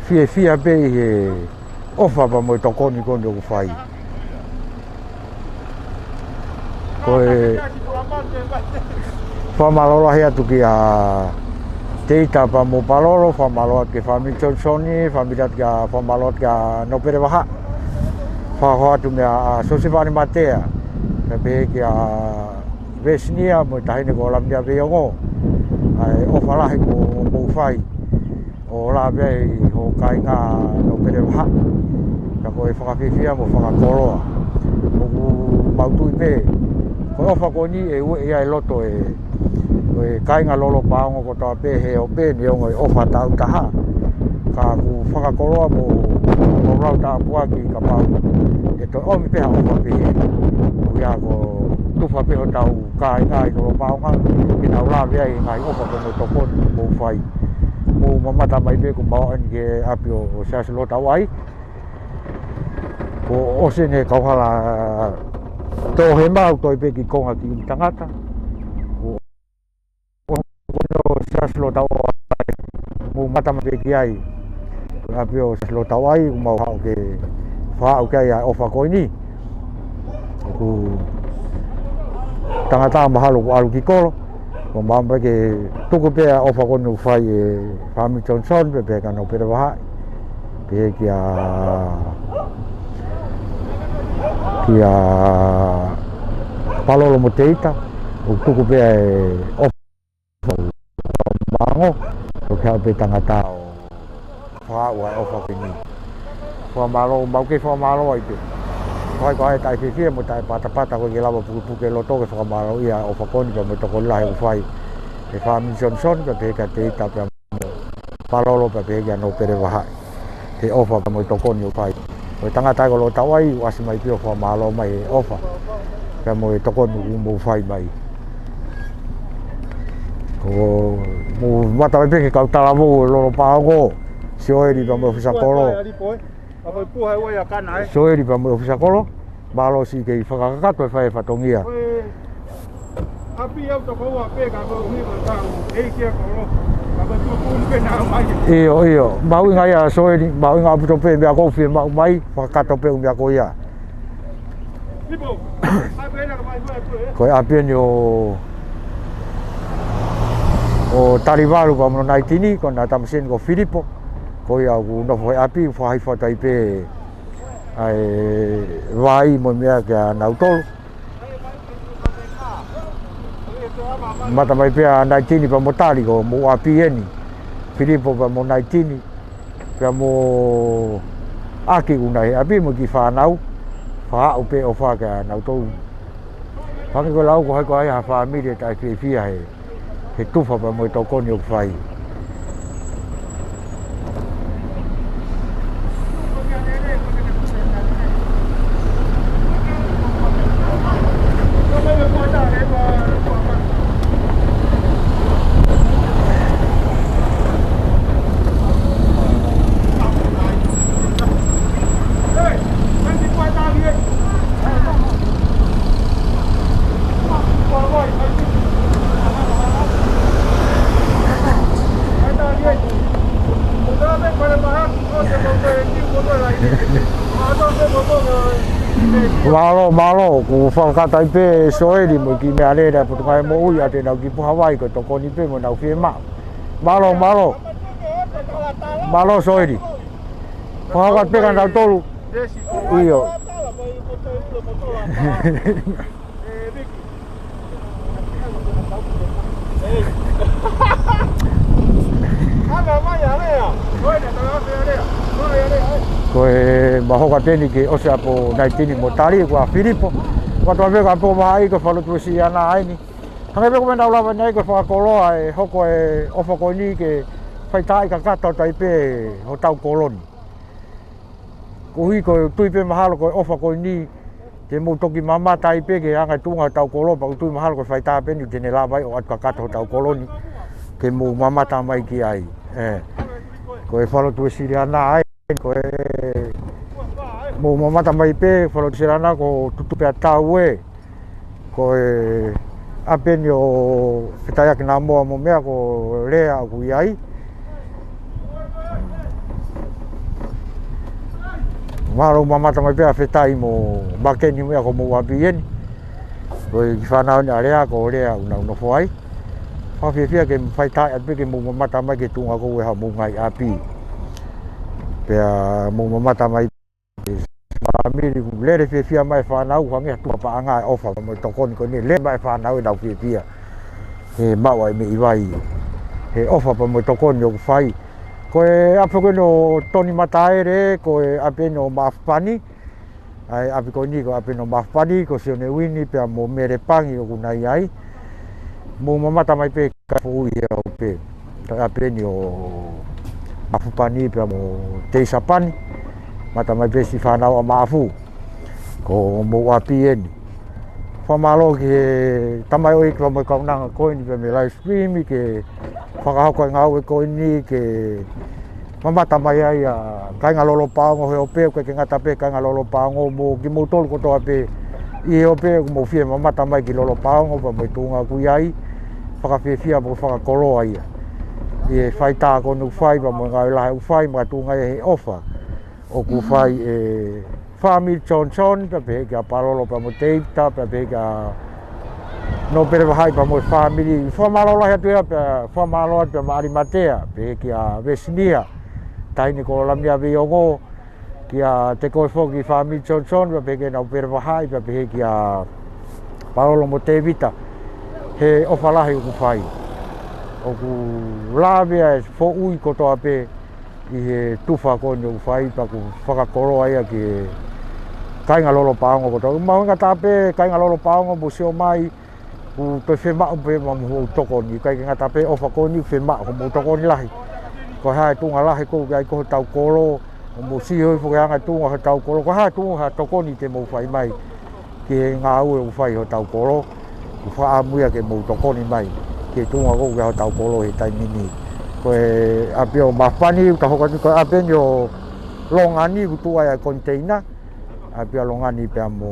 fiefia pē ʻi he ʻofa pea mo e tokoni ko eni ʻoku fai. Ko e fakamālō lahi atu kia Teita pea mo Palolo, fakamālō atu ki he fāmili Sonisoni, fakamālō atu kia, fakamālō atu kia Nōpele Vahaʻi. Fakahoko atu meia Siosefa Animatea, pea pehē kia Vesinia mo e taʻahine ko Laminia Veiongo, ʻa e ʻofa lahi kuo mou fai ʻo lave ai ho kāinga Nōpele Vahaʻi. Ka ko e fakafiefia mo fakakoloa. ʻOku mau tui pē ko e ʻofa ko eni ʻe ueʻi ai e loto ʻo e, ʻo e kāinga Lolopaongo kotoa pē he ʻope, neongo e ʻofa taʻu taha. Ka ʻoku fakakoloa mo, mo lau tāpuaki kapau ʻe toe ʻomi pē ha ʻofa pehē. ʻOku ʻi ai ko e tufa pē hotau kāinga ʻi Lolopaongo ke nau lave ai he ngaahi ʻofa pea mo e tokoni ʻoku mou fai. Mou mamata mai pē ko mau ʻeni ki he ʻapi ʻo, ʻo Siaosi Lotauʻai. ʻOsi ʻene kauhala tohe maʻu, toe pē ki konga ki ʻUmitangata. Ko, ko ʻene ʻo Siaosi Lotauʻai, mou mamata mai pē ki ai. Ko e ʻapi ʻo Siaosi Lotauʻai, ʻoku mau haʻu ke fakaaʻu ki ai ʻa e ʻofa ko eni. ʻOku tangata mahalo kuo ʻalu ki kolo. Ko mau mai ke tuku pē ʻa e ʻofa ko eni ʻoku fai ʻe fāmili Johnson, pea pehē ki he Nōpele Vahaʻi. Pehē kia, kia Palolo mo Teita, ʻoku tuku pē ʻa e ʻofa ʻoku mango, ʻoku haʻu pē tangata ʻo fakaaʻu ʻa e ʻofa ko eni. Fakamālō, mau kei fakamālō ai pē. Ko hai ko hai taʻefiefia mo taʻepatapata ko ē ke lava pukepuke loto ke fakamālōʻia ʻa e ʻofa ko eni pea mo e tokoni lahi ʻoku fai ʻe fāmili Johnson, pea pehē kia Teita pea mo Palolo pea pehē kia Nōpele Vahaʻi. He ʻofa pea mo e tokoni ʻoku fai. Ko e tangata ko Lotauʻai, ʻoku ʻasi mai pē ʻo fakamālō mai he ʻofa pea mo e tokoni ʻoku mou fai mai. Ko, mou mamata mai pē ki he kau talavou ʻo Lolopaʻongo, Sioeli pea mo e ʻōfisa kolo. Sioeli pea mo e ʻōfisa kolo. Mālō siʻi kei fakakakato e fai e fatongia. ʻIo, ʻio. Mahuʻinga ia Sioeli, mahuʻinga ʻaupito pē meʻa ʻoku ou fiemaʻu mai, fakakakato pē ʻū meʻa ko ia. Ko e ʻapi eni ʻo, ʻo Talivalu pea mo Naitini, ko ʻena tamasiʻi eni ko Filipo. Ko ia ʻoku nofo he ʻapi, fakahifo atu ai pē ʻa e vai mo e meʻa kia nautolu. Mamata mai pē ʻa Naitini pea mo Tali, ko homou ʻapi eni. Filipo pea mo Naitini, pea mo ʻAki ʻoku nau ʻi he ʻapi mo e kiʻi fānau. Fakaaʻu pē ʻofa kia nautolu. Hangē ko e lau, ko hai ko hai ha fāmili ʻe taʻefiefia he, he tufa pea mo e tokoni ʻoku fai. Mālō, mālō, ʻoku fakakakato ai pē Sioeli mo e kiʻi meʻa lele ʻa e Potungāue Moʻui ʻa ʻenau kiʻi puha vai ko e tokoni pē mo ʻenau fiemaʻu. Mālō, mālō. Mālō Sioeli. Fakakakato pē kia nautolu. ʻIo. Ko e mahokateni ke ʻosi ʻapi ʻo Naitini mo Tali, ko ʻa Filipo. Ko ʻAtoa pē ka po maha i ko Falotu Uēsiliana eni. Hangē pē ko e meʻa naʻa ku lave ʻanenai ko e fakakoloa ʻe hoko e ʻofa ko eni ke faitaaʻi kakato atu ai pē hotau kolo ni. Koeʻuhi ko e tui pē mahalo ko e ʻofa ko eni, te mou toki mamata ai pē ki he anga e tuʻunga hotau kolo, pea ʻoku ou tui mahalo ko e faitā pē eni te ne lava ai ʻo ʻoatu kakato hotau kolo ni, ke mou mamata mai ki ai. ʻE, ko e Falotu Uēsiliana eni, ko e mou mamata mai pē, Falotu Uēsiliana ko Tutupeatau ē. Ko e ʻapi eni ʻo Fetaiaki Namoa mo meʻa ko Lea ʻoku ʻi ai. Mālō mamata mai pē ʻa Fetai mo Makeni meʻa ko homou ʻapi eni. Ko e kiʻi fānau eni ʻa Lea ko Lea ʻoku nau nofo ai. Fakafiefia ke faitaaʻi atu pē ke mou mamata mai ki he tuʻunga ko ē haʻamou ngaahi ʻapi. Pea mou mamata mai Fāmili, ʻoku lele fiefia mai e fānau, hangē ha tuʻunga paʻanga e ʻofa mo e tokoni ko eni, lele mai e fānau ʻenau fiefia. He maʻu ʻa e meʻi vai. He ʻofa pea mo e tokoni ʻoku fai. Ko e ʻapi ko eni ʻo Toni Mataele, ko e ʻapi eni ʻo Maʻafu Pani. ʻA e ʻapi ko eni ko e ʻapi eni ʻo Maʻafu Pani, ko Sione Uini pea mo Mele Pangi ʻoku nau ʻi ai. Mou mamata mai pē Kai foʻui he au pē. Ko e ʻapi eni ʻo Maʻafu Pani pea mo Teisa Pani. Mamata mai pē siʻi fānau ʻa Maʻafu. Ko homou ʻapi eni. Fakamālō ki he tamaioʻeiki pea mo e kaunanga ko eni pea mei he live stream ke fakahoko e ngāue ko eni ke mamata mai ai ʻa kāinga Lolopaongo he ope, ʻoku ʻikai ke ngata pē kāinga Lolopaongo, mo kimoutolu kotoa pē ʻi he ope ʻoku mou fie mamata mai ki Lolopaongo pea mo e tuʻunga ʻoku ʻi ai, fakafiefia mo fakakoloa ia ʻi he faitā ko eni ʻoku fai pea mo e ngāue lahi ʻoku fai, makatuʻunga ia he ʻofa ʻoku fai ʻe he fāmili Johnson, pea pehē kia Palolo pea mo Tēvita, pea pehē kia Nōpele Vahaʻi pea mo e fāmili. Fakamālō lahi atu ia, pea fakamālō atu pea maʻali matea, pehē kia Vesinia, taʻahine ko Lamia Veiongo, kia Tekoe foki fāmili Johnson, pea pehē kia Nōpele Vahaʻi, pea pehē kia Palolo mo Tēvita, he ʻofa lahi ʻoku fai. ʻOku lave ʻa e foʻui kotoa pē ʻi he tufa ko eni ʻoku fai, pea ʻoku fakakoloa ia ki he kāinga Lolopaongo kotoa. Mahuʻinga taha pē kāinga Lolopaongo mou sio mai, ʻoku toe fiemaʻu pē mo hoʻomou tokoni, ʻikai ke ngata pē ʻofa ko eni, fiemaʻu hoʻomou tokoni lahi. Ko e hā e tuʻunga lahi ʻoku ʻi ai ko hotau kolo, ʻoku mou sio hifo ki he anga e tuʻunga hotau kolo, ko e hā e tuʻunga, hā e tokoni te mou fai mai ki he ngāue ʻoku fai hotau kolo, ʻoku fakaʻamu ia ke mou tokoni mai ki he tuʻunga ʻoku ʻi ai hotau kolo he taimi ni. Ko e ʻapi ʻo Mafani, ʻoku ta hoko atu, ko e ʻapi eni ʻo Longani, ʻoku tuʻu ai ʻa e koniteina, ʻapi ʻa Longani pea mo,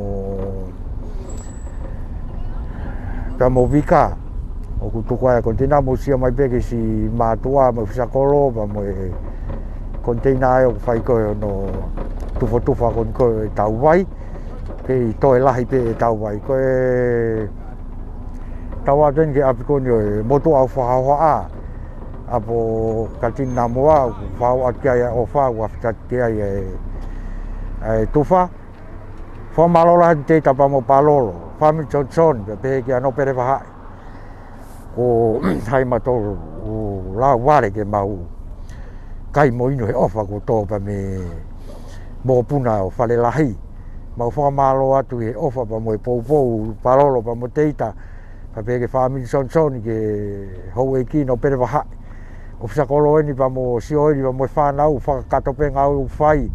pea mo Vika. ʻOku tuku ai ʻa e koniteina, mou sio mai pē ki siʻi mātuʻa mo e ʻofisa kolo, pea mo e koniteina ʻa ē ʻoku fai ko ē hono tufatufa ko eni ko ē ʻetau vai. Kei toe lahi pē ʻetau vai. Ko e tau atu eni ki he ʻapi ko eni ʻo e motuʻa ʻoku fakahohaʻa, ʻapi ʻo Katini Namoa, ʻoku fakahohaʻa ki ai ʻa e ʻofa, ʻoku ʻafitaki ki ai ʻa e, ʻa e tufa. Fakamālō lahi atu Tēvita pea mo Palolo, fāmili Johnson, pea pehē kia Nōpele Vahaʻi. Ko hai mautolu ʻoku lava vale ke mau kai mo inu he ʻofa kuo tō pea mei he mokopuna ʻo Falelahi. Mau fakamālō atu he ʻofa pea mo e poupou, Palolo pea mo Tēvita, pea pehē ki he fāmili Johnson, ki he houʻeiki Nōpele Vahaʻi. ʻOfisa kolo eni pea mo Sioeli pea mo e fānau, fakakakato pē ngāue ʻoku fai.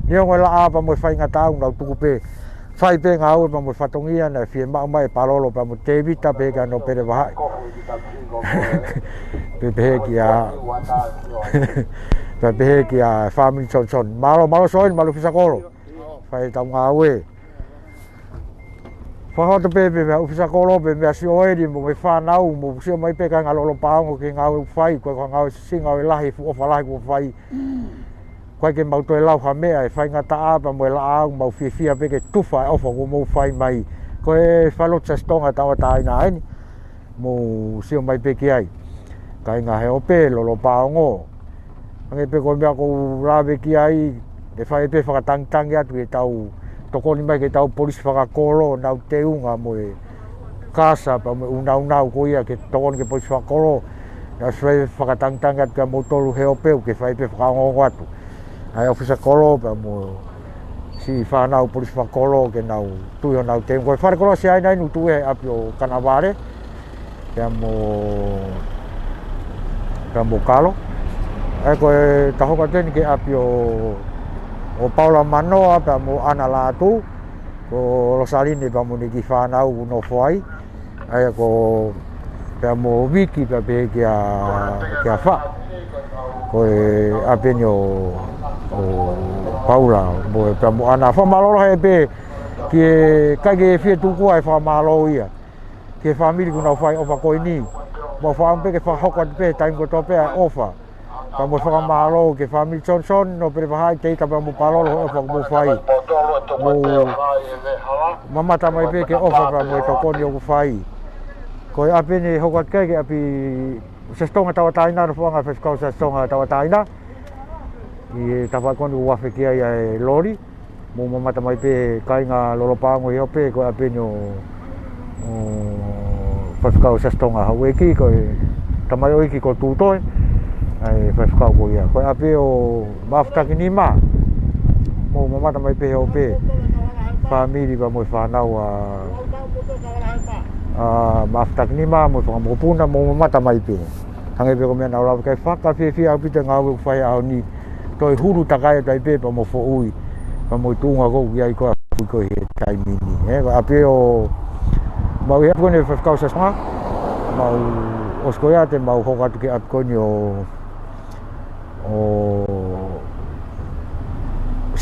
Neongo e laʻā pea mo e faingataʻa ʻoku nau tuku pē, fai pē ngāue pea mo e fatongia naʻe fiemaʻu mai ʻe Palolo pea mo Tēvita, pehē kia Nōpele Vahaʻi. Pea pehē kia, pea pehē kia fāmili Johnson. Mālō, mālō Sioeli, mālō ʻofisa kolo. Fai ʻetau ngāue. Fakahoto pē pē meia ʻofisa kolo pea meia Sioeli mo e fānau, mou sio mai pē kāinga Lolopaongo ki he ngāue ʻoku fai, ko e ngāue siʻisiʻi, ngāue lahi, fuʻu ʻofa lahi kuo fai. ʻOku ʻikai ke mau toe lau ha meʻa, e faingataʻa pea mo e laʻā, mau fiefia pē ke tufa e ʻofa kuo mou fai mai. Ko e falelotu Siasi Tonga Tauʻatāina eni, mou sio mai pē ki ai. Kāinga he ope, Lolopaongo. Hangē pē ko e meʻa ʻoku ou lave ki ai, ʻe fai pē fakatangitangi atu ke tau tokoni mai ki heʻetau polisi fakakolo, nau teunga mo e kasa pea mo e ʻunaunau ko ia ke tokoni ki he polisi fakakolo. Naʻe fai fakatangitangi atu kia moutolu he ope, ke fai pē fakaongoongo atu ʻa e ʻofisa kolo pea mo siʻi fānau polisi fakakolo ke nau tui honau teunga. Ko e fale koloa Siaina eni ʻoku tuʻu he ʻapi ʻo Kanavale, pea mo, pea mo Kalo. ʻA ia ko e ta hoko atu eni ki he ʻapi ʻo, ʻo Paula Manoa pea mo ʻAna Lātū, ko Losaline pea mo ʻene kiʻi fānau ʻoku nofo ai. ʻA ia ko, pea mo Viki pea pehē kia, kia Fa. Ko e ʻapi eni ʻo, ʻo Paula, mo e pea mo ʻAna. Fakamālō lahi pē ki he, ʻikai ke fie tuku ʻa e fakamālō ia ki he fāmili kuo nau fai ʻofa ko eni. Mau fakaʻamu pē ke fakahoko atu pē he taimi kotoa pē ʻa e ʻofa. Pea mo e fakamālō ki he fāmili Johnson, Nōpele Vahaʻi, Tēvita pea mo Palolo, he ʻofa kuo mou fai. Mou mamata mai pē ki he ʻofa pea mo e tokoni ʻoku fai. Ko e ʻapi eni hoko atu ki ai ki he ʻapi Siasi Tonga Tauʻatāina, nofoʻanga Faifekau Siasi Tonga Tauʻatāina. ʻI he tafaʻaki ko eni ʻoku afe ki ai ʻa e loli. Mou mamata mai pē kāinga Lolopaongo he ope, ko e ʻapi eni ʻo, ʻo Faifekau Siasi Tonga Houʻeiki, ko e tamaioʻeiki ko Tūtoe, ʻa e faifekau ko ia. Ko e ʻapi ʻo Mafutakinima, mou mamata mai pē he ope, fāmili pea mo e fānau ʻa, ʻa Mafutakinima, mo e fanga mokopuna, mou mamata mai pē. Hangē pē ko e meʻa naʻa ku lave ki ai, fakafiefia ʻaupito e ngāue ʻoku fai he ʻaho ni. Toe hulu takai atu ai pē pea mo foʻui, pea mo e tuʻunga ʻoku ʻi ai ko ē ʻa Fui ko ē he taimi ni. ʻE, ko e ʻapi ʻo, mau ʻi he ʻapi ko eni Faifekau Siasi Tonga, mau ʻosi ko ia te mau hoko atu ki he ʻapi ko eni ʻo, ʻo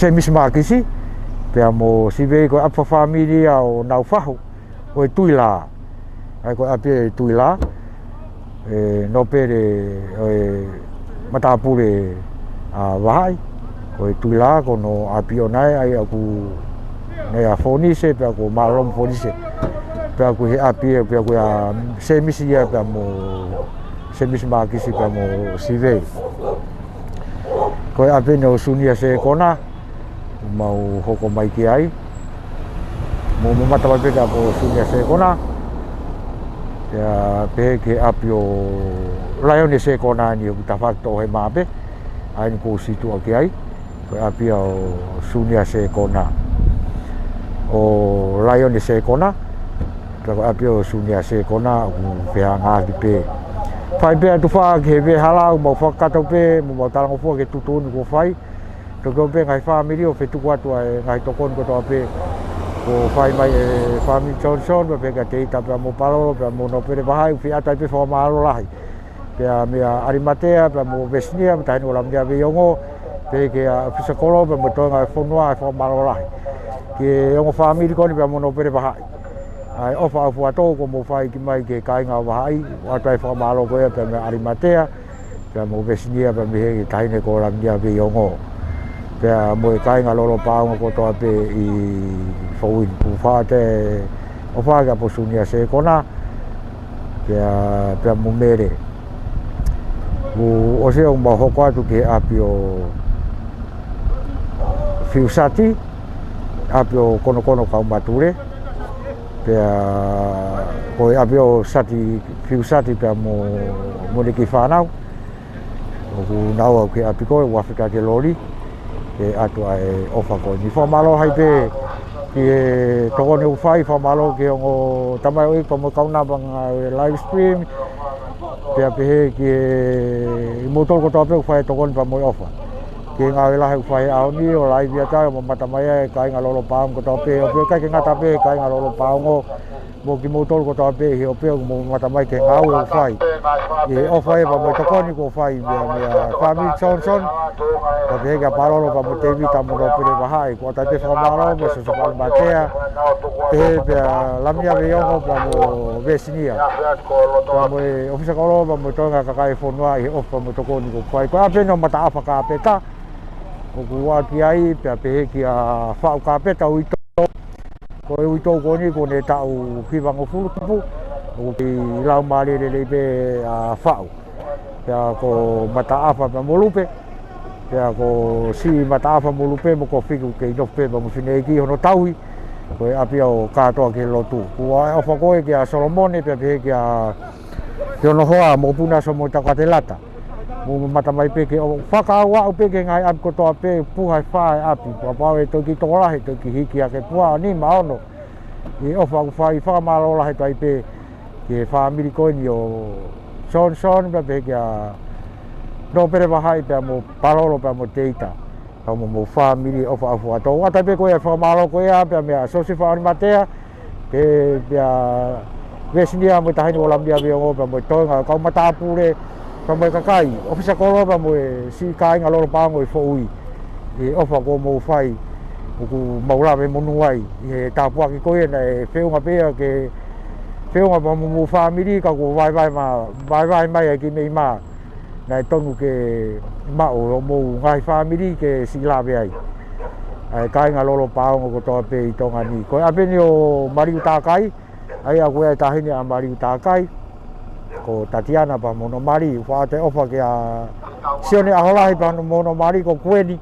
Semisi Mākisi, pea mo Sivei. Ko e ʻapi fakafāmili ia ʻo Naufahu, ʻo e Tuila. ʻA ia ko e ʻapi ʻo e Tuila, ʻe nōpele ʻo e matāpule ʻa Vahaʻi, ko e Tuila, ko hono ʻapi ʻoʻona ē, ʻa ia ʻoku ʻi ai ʻa Fonise, pea ko Mālolomu Fonise, pea ʻoku ʻi he ʻapi ē, pea ko ia Semisi ia, pea mo Semisi Mākisi, pea mo Sivei. Ko e ʻapi eni ʻo Sunia Sekona, mau hoko mai ki ai. Mou mamata mai pē ki he ʻapi ʻo Sunia Sekona. Pea pehē ki he ʻapi ʻo Laione Sekona ni ʻoku tafaʻaki toʻohema pē. ʻA eni ʻoku ou situʻa ki ai. Ko e ʻapi ʻo Sunia Sekona. ʻO Laione Sekona. Pea ko e ʻapi ʻo Sunia Sekona, ʻoku fehangahangai pē. Fai pē atu fā ki he veʻehala, mau fakakakato pē, mo mau talangofua ki he tuʻutuʻuni kuo fai. Toki ʻomi pē ngaahi fāmili ʻo fetuku atu ʻa e ngaahi tokoni kotoa pē kuo fai mai ʻe he fāmili Johnson, pea pehē kia Teita pea mo Palolo, pea mo Nōpele Vahaʻi, ʻoku fie ʻatu ai pē fakamālō lahi. Pea meia ʻAlimatea, pea mo Vesinia, mo e Taʻahine ko Laminia Veiongo, pehē kia ʻOfisa Kolo, pea mo e toenga ʻo e fonua, ʻa e fakamālō lahi ki he ongo fāmili ko eni pea mo Nōpele Vahaʻi. ʻA e ʻofa ʻofa atu kuo mou fai ki mai ki he kāinga ʻo Vahaʻi, ʻoatu ai e fakamālō ko ia pea meia ʻAlimatea, pea mo Vesinia, pea mei he Taʻahine ko Laminia Veiongo. Pea mo e kāinga Lolo Paongo kotoa pē ʻi Foʻui ni. ʻOku ou fakaʻaongaʻi e ʻofa ki he ʻapi ʻo Sunia Sekona, pea, pea mo Mele. Kuo ʻosi ʻo mau hoko atu ki he ʻapi ʻo Fiusati, ʻapi ʻo Konokono Kaumatule. Pea ko e ʻapi ʻo Sati, Fiusati pea mo, mo ʻene kiʻi fānau. ʻOku nau aʻu ki he ʻapi ko ē, ʻoku afe ki ai e loli, ke ʻatu ʻa e ʻofa ko eni. Fakamālō lahi pē ki he tokoni ʻoku fai, fakamālō ki he ongo tamaioʻeiki pea mo e kaunanga ʻo e live stream. Pea pehē ki he, kimoutolu kotoa pē ʻoku fai e tokoni pea mo e ʻofa ki he ngāue lahi ʻoku fai he ʻaho ni, ʻo laivi atu ai ʻo mamata mai ai e kāinga Lolo Paongo kotoa pē, ʻo pehē ʻikai ke ngata pē he kāinga Lolo Paongo, mo kimoutolu kotoa pē ʻi he ʻope ʻoku mou mamata mai ki he ngāue ʻoku fai. ʻI he ʻofa ia pea mo e tokoni kuo fai meia, meia fāmili Johnson, pea pehē kia Palolo pea mo Tevita mo Nōpele Vahaʻi, ʻoku ʻoatu ai pē fakamālō, mo Soso pea mo ʻAlimatea, pehē pea Laminia Veiongo pea mo Vesinia, pea mo e ʻOfisa Kolo pea mo e toenga kakai e fonua ʻi he ʻofa pea mo e tokoni kuo fai. Ko e ʻapi eni ʻo Mataʻafa Kāpeta, ʻoku ou ʻā ki ai, pea pehē kia Faʻu Kāpeta ʻUito. Ko e uitou ko eni kuo ne taʻu hivangofulu tupu, ʻoku kei laumālie lelei pē ʻa Faʻu. Pea ko Mataʻafa pea mo Lupe, pea ko Siʻi Mataʻafa mo Lupe mo Kofiku kei nofo pē pea mo e fineʻeiki hono tauhi, ko e ʻapi ʻo kātoa ki he lotu. Kuo ʻoatu e ʻofa ko ē kia Solomone, pea pehē kia, ki hono hoa Mokopuna Solomone Takuatelata. Mou mamata mai pē ki he ʻofa, fakaʻauʻau pē ki he ngaahi ʻapi kotoa pē, puha e fā e ʻapi, kapau ʻe toki tokolahi, toki hiki hake puha ʻo nima ono. ʻI he ʻofa ʻoku fai, fakamālō lahi atu ai pē ki he fāmili ko eni ʻo Johnson, pea pehē kia Nōpele Vahaʻi pea mo Palolo pea mo Teita. Pea mo hoʻomou fāmili ʻofa ʻofa atu. ʻOatu ai pē ko ia e fakamālō ko ia, pea meia Sosi Faʻu ʻAlimatea, pea, pea Vesinia mo e Taʻahine ko Laminia Veiongo, pea mo e toenga kau matāpule, pea mo e kakai ʻOfisa Kolo, pea mo e siʻi kāinga Lolo Paongo ʻi Foʻui. ʻI he ʻofa kuo mou fai, ʻoku mau lave monū ai ʻi he tāpuaki ko ia naʻe feʻunga pē ia ke, feʻunga pea mo hoʻomou fāmili, ka kuo vaevae ma, vaevae mai ai ki he meʻi mā naʻe tonu ke maʻu ʻe hoʻomou ngaahi fāmili ke siʻi lave ai. ʻA e kāinga Lolo Paongo kotoa pē ʻi Tonga ni. Ko e ʻapi eni ʻo Maliu Takai, ʻa ia ʻoku ʻi ai e taʻahine ʻa Maliu Takai, ko Tatiana pea mo hono mali, ʻoku fakaʻaongaʻi e ʻofa kia Sione ʻAholahi pea mo hono mali ko Kueni.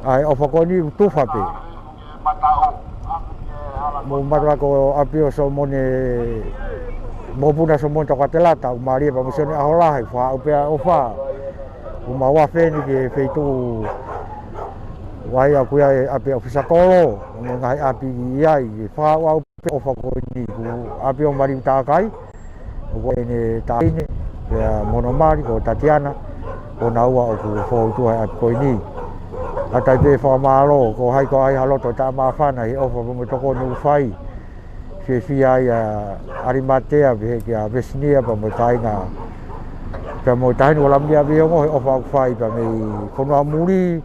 ʻA e ʻofa ko eni ʻoku tufa pē. Mou mamata ko e ʻapi ʻo Solomone, Mokopuna Solomone Takuatelata, ʻoku mālie pea mo Sione ʻAholahi, fakaʻau pē ʻa e ʻofa. ʻOku mau afe eni ki he feituʻu ʻoku ʻi ai, ʻoku ʻi ai e ʻapi ʻa e ʻOfisa Kolo, mo e ngaahi ʻapi ʻi ai, fakaʻauʻau pē ʻofa ko eni, ko e ʻapi ʻo Maliu Takai, ʻoku ʻi ai ʻene taʻahine, pea mo hono mali, ko Tatiana, ko naua ʻoku fou atu he ʻapi ko eni. ʻOatu ai pē fakamālō, ko hai ko hai ha loto taʻemāfana, ʻi he ʻofa pea mo e tokoni ʻoku fai. Fiefia ai ʻa ʻAlimatea, pehē kia Vesinia, pea mo e kāinga, pea mo e Taʻahine ko Laminia Veiongo, he ʻofa ʻoku fai, pea mei fonua muli,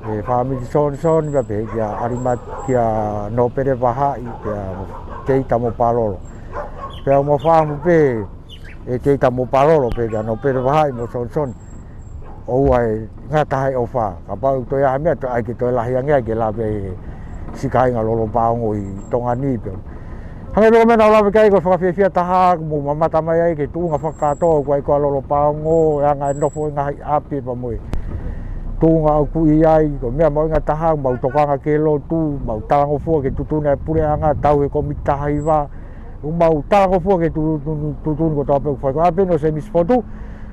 ʻE fāmili Johnson, pea pehē kia ʻAlimate, kia Nōpele Vahaʻi, pea Teita mo Palolo. Pea ʻoku mau fakaʻamu pē ʻe Teita mo Palolo, pehē kia Nōpele Vahaʻi mo Johnson, ʻoua ʻe ngata he ʻofa. Kapau toe ʻi ai ha meʻa, toe ʻai ke toe lahi ange ai ke lave ʻe he siʻi kāinga Lolopaongo ʻi Tonga ni pē. Hangē ko e meʻa naʻa ku lave ki ai, ko e fakafiefia taha ʻoku mou mamata mai ai ki he tuʻunga fakakātoa ʻoku ʻi ai ko ē ʻa Lolopaongo, ʻa e anga e nofo ʻi he ngaahi ʻapi pea mo e tuʻunga ʻoku ʻi ai. Ko e meʻa mahuʻinga taha, mau tokanga ki he lotu, mau talangofua ki he tuʻutuʻuni ʻa e puleʻanga, tauhi e kōmiti taha hiva, ʻoku mau talangofua ki he tuʻutuʻuni, tuʻutuʻuni kotoa pē ʻoku fai. Ko e ʻapi eni ʻo Semisi Fotu,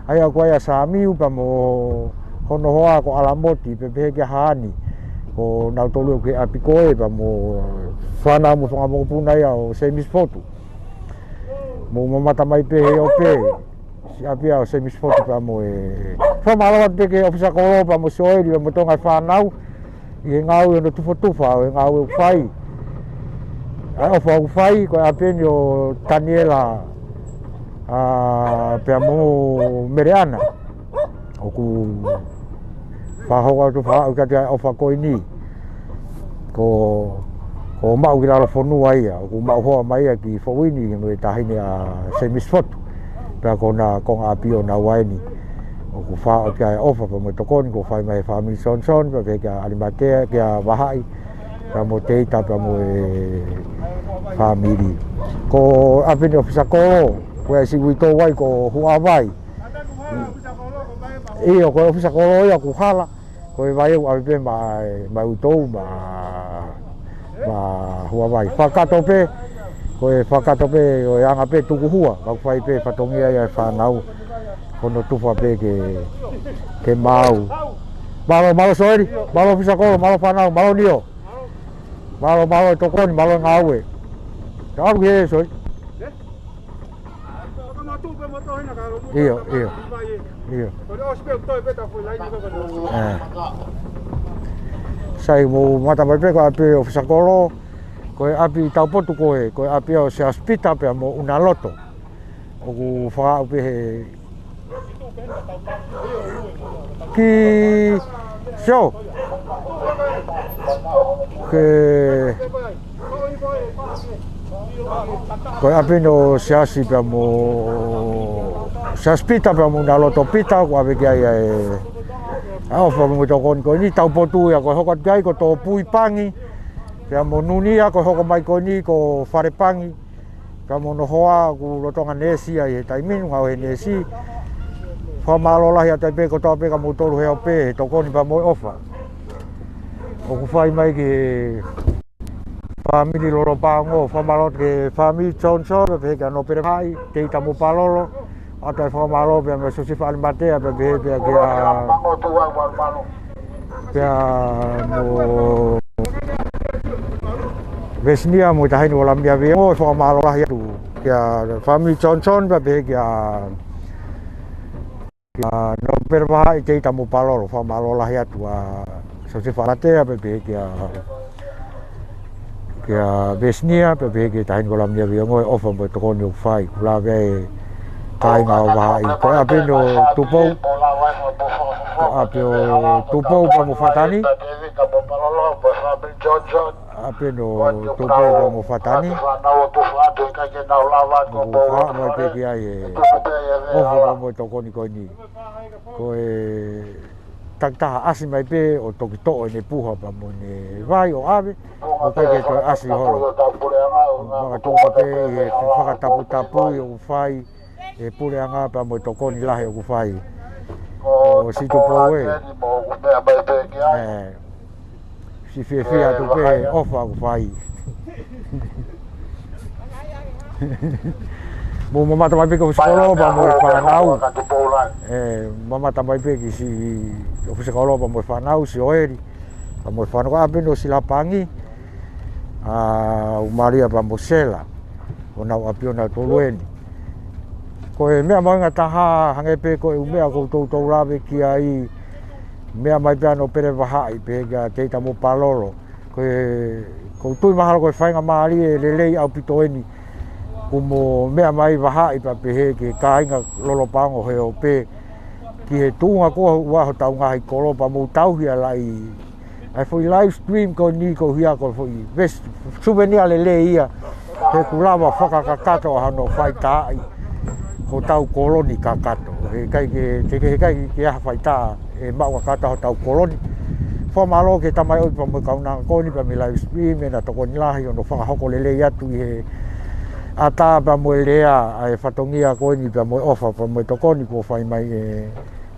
ʻa ia ʻoku ʻi ai ʻa Samiu pea mo hono hoa ko ʻAlamoti, pea pehē kia Haani, ko nautolu ʻoku ʻi he ʻapi ko ē, pea mo e fānau mo e fanga mokopuna ia ʻo Semisi Fotu. Mou mamata mai pē he ʻope, siʻi ʻapi ia ʻo Semisi Fotu pea mo e. Fakamālō atu pē ki he ʻōfisa kolo pea mo Sioeli pea mo Tonga e fānau, ʻi he ngāue hono tufatufa ʻo e ngāue ʻoku fai. ʻA e ʻofa ʻoku fai, ko e ʻapi eni ʻo Taniela, ʻa, pea mo Meleana. ʻOku fakahoko atu, fakahoko atu ʻa e ʻofa ko eni. Ko, ko e maʻu ki lalo fonua ia, ʻoku maʻu hoa mai ia ki Foʻui ni mo e taʻahine ʻa Semisi Fotu. Pea ko hona konga ʻapi ʻonaua eni. ʻOku fakahoko atu ʻa e ʻofa pea mo e tokoni kuo fai mai ʻe he fāmili Johnson, pea pehē kia ʻAlimate, kia Vahaʻi, pea mo Teita, pea mo e fāmili. Ko e ʻapi eni ʻōfisa kolo, ko e siʻi uitou ai ko Huavai. ʻIo, ko e ʻōfisa kolo ia ʻoku hala, ko e vai ʻoku ʻave pē maʻa, maʻa e uitou, maʻa, maʻa Huavai. Fakakātoa pē, ko e fakakātoa pē, ko e anga pē tukuhua, ʻoku fai pē fatongia ia ʻa e fānau, ko hono tufa pē ke, ke maau. Mālō, mālō Sioeli, mālō ʻōfisa kolo, mālō fānau, mālō Nio. Mālō, mālō e tokoni, mālō e ngāue. Ka ʻalu ki he Sioeli. ʻIo, ʻio. ʻIo. ʻE. Sai, mou mamata mai pē ko e ʻapi ʻōfisa kolo, ko e ʻapi taupotu ko ē, ko e ʻapi ʻo Siaosi Pita pea mo ʻUnaloto. ʻOku fakaaʻu pē he ki Sio. Ke, ko e ʻapi eni ʻo Siaosi pea mo, Siaosi Pita pea mo ʻUnaloto Pita, ʻoku ʻave ki ai ʻa e, ʻa e ʻofa mo e tokoni ko eni, taupotu ia ko e hoko atu ki ai, ko Tōpui Pangi, pea mo Nunia, ko e hoko mai ko eni, ko Falepangi, pea mo hono hoa ʻoku lolotonga neesi ia ʻi he taimi ni, ngāue he neesi. Fakamālō lahi atu ai pē kotoa pē kia moutolu he ʻope, he tokoni pea mo e ʻofa ʻoku fai mai ki he fāmili Lolopaongo. Fakamālō ki he fāmili Johnson, pea pehē kia Nōpele Vahaʻi, Teita mo Palolo. ʻOatu e fakamālō pea mo Siosefa ʻAlimate, pea pehē pē kia, pea mo Vesinia mo e taʻahine ko Lamia Viongo, fakamālō lahi atu kia fāmili Johnson, pea pehē kia, kia Nōpele Vahaʻi, Teita mo Palolo, fakamālō lahi atu ʻa Siosefa ʻAlimate, pea pehē kia, kia Vesinia, pea pehē ki he taʻahine ko Lamia Viongo, ʻa e ʻofa mo e tokoni ʻoku fai, ʻoku lave ai e kāinga ʻo Vahaʻi. Ko e ʻapi eni ʻo Tupou, ko e ʻapi ʻo Tupou pea mo Fatani. ʻApi eni ʻo Tupou pea mo Fatani. ʻOku fakamālō pē ki ai e ʻofa pea mo e tokoni ko eni. Ko e takitaha ʻasi mai pē ʻo toki toʻo ʻene puha pea mo ʻene vai ʻo ʻave, ʻoku ʻikai ke toe ʻasi holo. Makatuʻunga pē ʻi he fakataputapui ʻoku fai ʻe he puleʻanga pea mo e tokoni lahi ʻoku fai. ʻO siʻi Tupou ē. ʻE, siʻi fiefia atu pē he ʻofa ʻoku fai. Mou mamata mai pē ki he ʻōfisa kolo pea mo e fānau. ʻE, mamata mai pē ki siʻi ʻōfisa kolo pea mo e fānau, Sioeli pea mo e fānau, ko e ʻapi eni ʻo Silapangi, ʻa ʻUmalia pea mo Sela, ʻo nau ʻapi ʻonautolu eni. Ko e meʻa mahuʻinga taha, hangē pē ko e ʻū meʻa ʻoku toutou lave ki ai, meʻa mai pē ʻa Nōpele Vahaʻi, pehē kia Teita mo Palolo. Ko e, ʻoku ou tui mahalo ko e faingamālie lelei ʻaupito eni, ʻoku mo meʻa mai Vahaʻi pea pehē ki he kāinga Lolopaongo he ʻope, ki he tuʻunga ko ē ʻoku ʻi ai hotau ngaahi kolo pea mou tauhi ʻa e laʻi ʻA e foʻi live stream ko eni ko e hā ko e foʻi vest-, souvenir lelei ia. He ʻoku lava fakakakato ʻa hono faitaaʻi hotau kolo ni kakato. He ʻikai ke, te ke, he ʻikai ke ʻi ai ha faitā ʻe maʻu kakato hotau kolo ni. Fakamālō ki he tamaioʻeiki pea mo e kaunanga ko eni pea mei he live stream ʻena tokoni lahi hono fakahoko lelei atu ʻi he ʻatā pea mo e lea ʻa e fatongia ko eni pea mo e ʻofa pea mo e tokoni kuo fai mai ʻe he